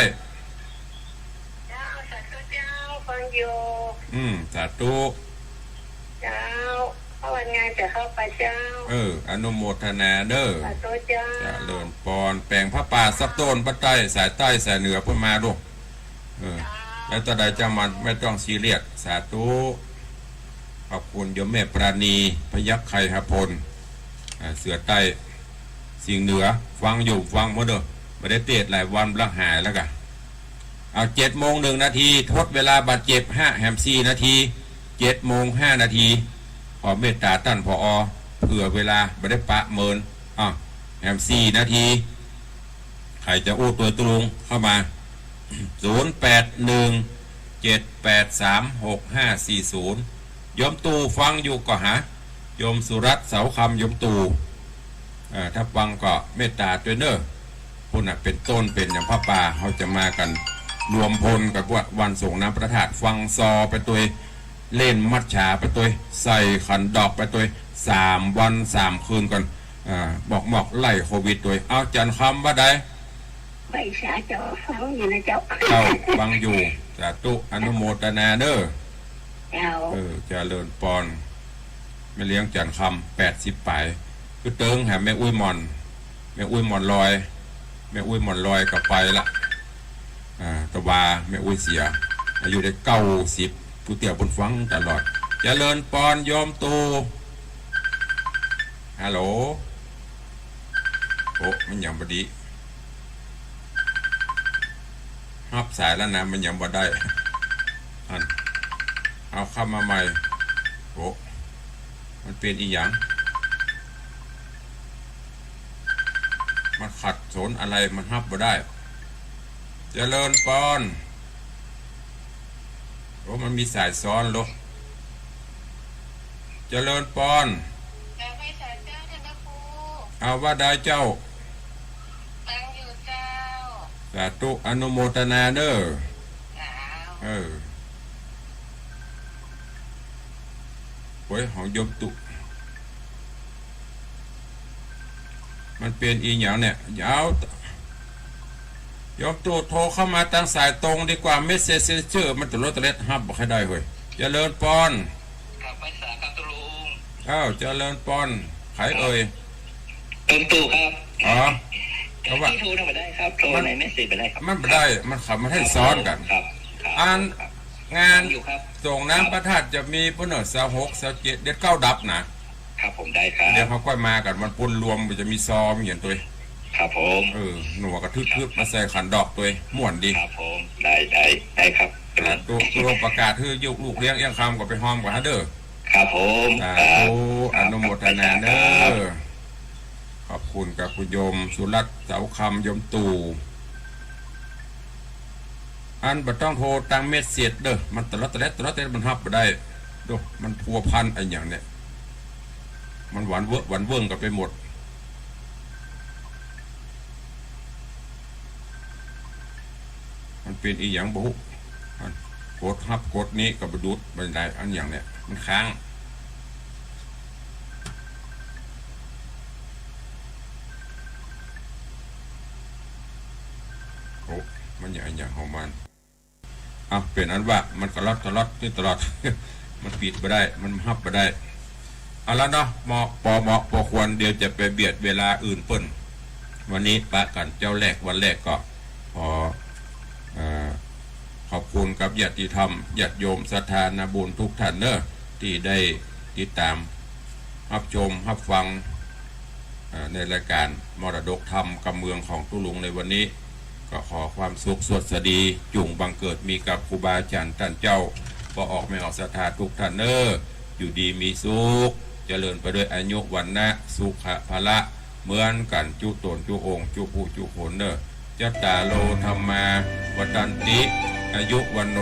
เจ้า สาธุเจ้า ฟังอยู่ อืม สาธุ เจ้า เข้าวันงานจะเข้าไปเจ้า เออ อนุโมทนาเน่อ สาธุเจ้า เจริญปอน แป๋งผ้าป่าสักต้น บ้านใต้ สายใต้ สายเหนือ เปิ้นมาดู เออ เจ้า แล้วตอนใดจะมันไม่ต้องซีเรียส สาธุ ขอบคุณโยมแม่ปราณี พยัคฆ์ไคหพล อ่า เสือใต้สิงห์เหนือ ฟังอยู่ ฟังหมดเด้อ บ่ได้เตสน์หลายวันละหายแล้วกะ เอา เจ็ดโมงหนึ่งนาที ทดเวลาบาดเจ็บ ห้าแหมสี่นาที เจ็ดโมงห้านาที ขอเมตตาต้าน ผอ เผื่อเวลาบ่ได้ประเมิน อ้าว แหมสี่นาที ใผจะอู้ตวยตุ๊ลุงเข้ามา ศูนย์แปดหนึ่ง เจ็ดแปดสาม หกห้าสี่ศูนย์ โยมตู่ฟังอยู่ก่อหา โยมสุรัตน์ เสาคำ โยมตู่ เอ่อ ถ้าฟังก็เมตตาตวยเน่อ ปุ้นน่ะ เป๋นต้นเป๋นอย่างผ้าป่า เฮาจะมากั๋นรวมพลกั๋นว่าวันสรงน้ำพระธาตุ ฟังซอไปตวย เล่นมัจฉาไปตวย ใส่ขันดอกไปตวย สามวันสามคืนก่อน อ่า หมอกๆ ไล่โควิดตวย เอา จันทร์คำว่าใด ไหว้สาเจ้า ฟังอยู่นะเจ้า เจ้า ฟังอยู่ สาธุ อนุโมตนาเน่อ เจ้า เออ เจริญปอน แม่เลี้ยงจันทร์คำ แปดสิบป๋าย คือเติงหาแม่อุ๊ยหม่อน แม่อุ๊ยหม่อนลอย แม่อุ๊ยหม่อนลอยก็ไปละ อ่า ตะวาแม่อุ๊ยเสีย อายุได้เก้าสิบ ผู้เตี้ยปุ้นฟังตลอด เจริญปอนโยมตู่ ฮัลโหล โอ้ มันยังบ่ดี ฮับสายแล้วนะ มันยังบ่ได้ อัน เอาเข้ามาใหม่ โอ้ มันเป๋นอีหยัง มันขัดสนอะไร มันฮับบ่ได้ เจริญปอน โอ้ มันมีสายซ้อนเหรอ เจริญปอน กราบไหว้สาเจ้าท่านพระครู เอาว่าได้เจ้า ฟังอยู่เจ้า สาธุ อนุโมตนาเน่อ เจ้า เออ โอ้ย ของโยมตู่ มันเป๋นอีหยังเนี่ย เอา โยมตู่โทรเข้ามาตางสายตรงดีกว่า เมสเซจเจอร์ มันตะโลดตะเล็ดฮับบ่ค่อยได้เฮ้ย เจริญปอน กราบไหว้สาครับตุ๊ลุง อ้าว เจริญปอน ใผเอ่ย โยมตู่ครับ อ๋อ เพราะว่า ที่โทรน่ะบ่ได้ครับ โทรในเมสเซจบ่ได้ครับ มันบ่ได้ มันขับ มันให้ซ้อนกั๋น ครับ ครับ อัน ครับ งาน ฟังอยู่ครับ สรงน้ำพระธาตุจะมีปุ้นเน่อ ซาวหก ซาวเจ็ด เดือนเก้าดับนะ ครับผม ได้ครับ เดี๋ยวเฮาก้อยมากั๋นวันปุ้นรวม มันจะมีซอ มีหยังตวย ครับผม เออ หนวกกระทึกๆ มาใส่ขันดอกตวย ม่วนดี ครับผม ได้ ได้ ได้ครับ อ่า ตุ๊ ตุ๊ลุงประกาศหื้อลูกเลี้ยงเอี้ยงคำก็ไปฮอมกั๋นฮะเด้อ ครับผม สาธุ ครับ อนุโมทนาเด้อ ครับ ขอบคุณกับคุณโยมสุรัตน์ เสาคำ โยมตู่ อันบ่ต้องโทรตางเมสเซจเด้อ มันตะลอดตะแลดตะลอดตะแลด มันฮับบ่ได้ ดู มันพัวพันอะหยังเนี่ย มันหวันเวิ้งหวันเวิ้งกั๋นไปหมด มันเป๋นอีหยังบ่ฮู้ อันกดฮับกดนี้ก็บ่ดูด บ่ได้ อันหยังเนี่ย มันค้าง โอ้ มันหยัง หยังของมัน อ่ะ เป๋นอันว่ามันกะลอดกะลอดนี่ตลอด มันปิดบ่ได้ มันฮับบ่ได้ เอาละเนาะ เหมาะ ปอเหมาะปอควร เดี๋ยวจะไปเบียดเวลาอื่นเปิ้น วันนี้ปะกั๋นเจ๊าแรกวันแรกก็ขอ เอ่อ ขอบคุณกับญาติธรรม ญาติโยมศรัทธานาบุญทุกท่านเนอะ ตี้ได้ติดต๋าม ฮับชม ฮับฟัง เอ่อ ในรายก๋านมรดกธรรมกำเมืองของตุ๊ลุงในวันนี้ ก็ขอความสุขสวัสดี จุ่งบังเกิดมีกับครูบาอาจ๋ารย์ต้านเจ้า ป้อออกแม่ออกศรัทธาทุกท่านเนอะ อยู่ดีมีสุข เจริญไปด้วยอายุ วรรณะ สุขะ พละ เหมือนกั๋นจุ๊ต๋นจุ๊องค์ จุ๊ผู้จุ๊คนเนอะ จัตตาโร ธัมมา วัฑฒันติ อายุ วัณโณ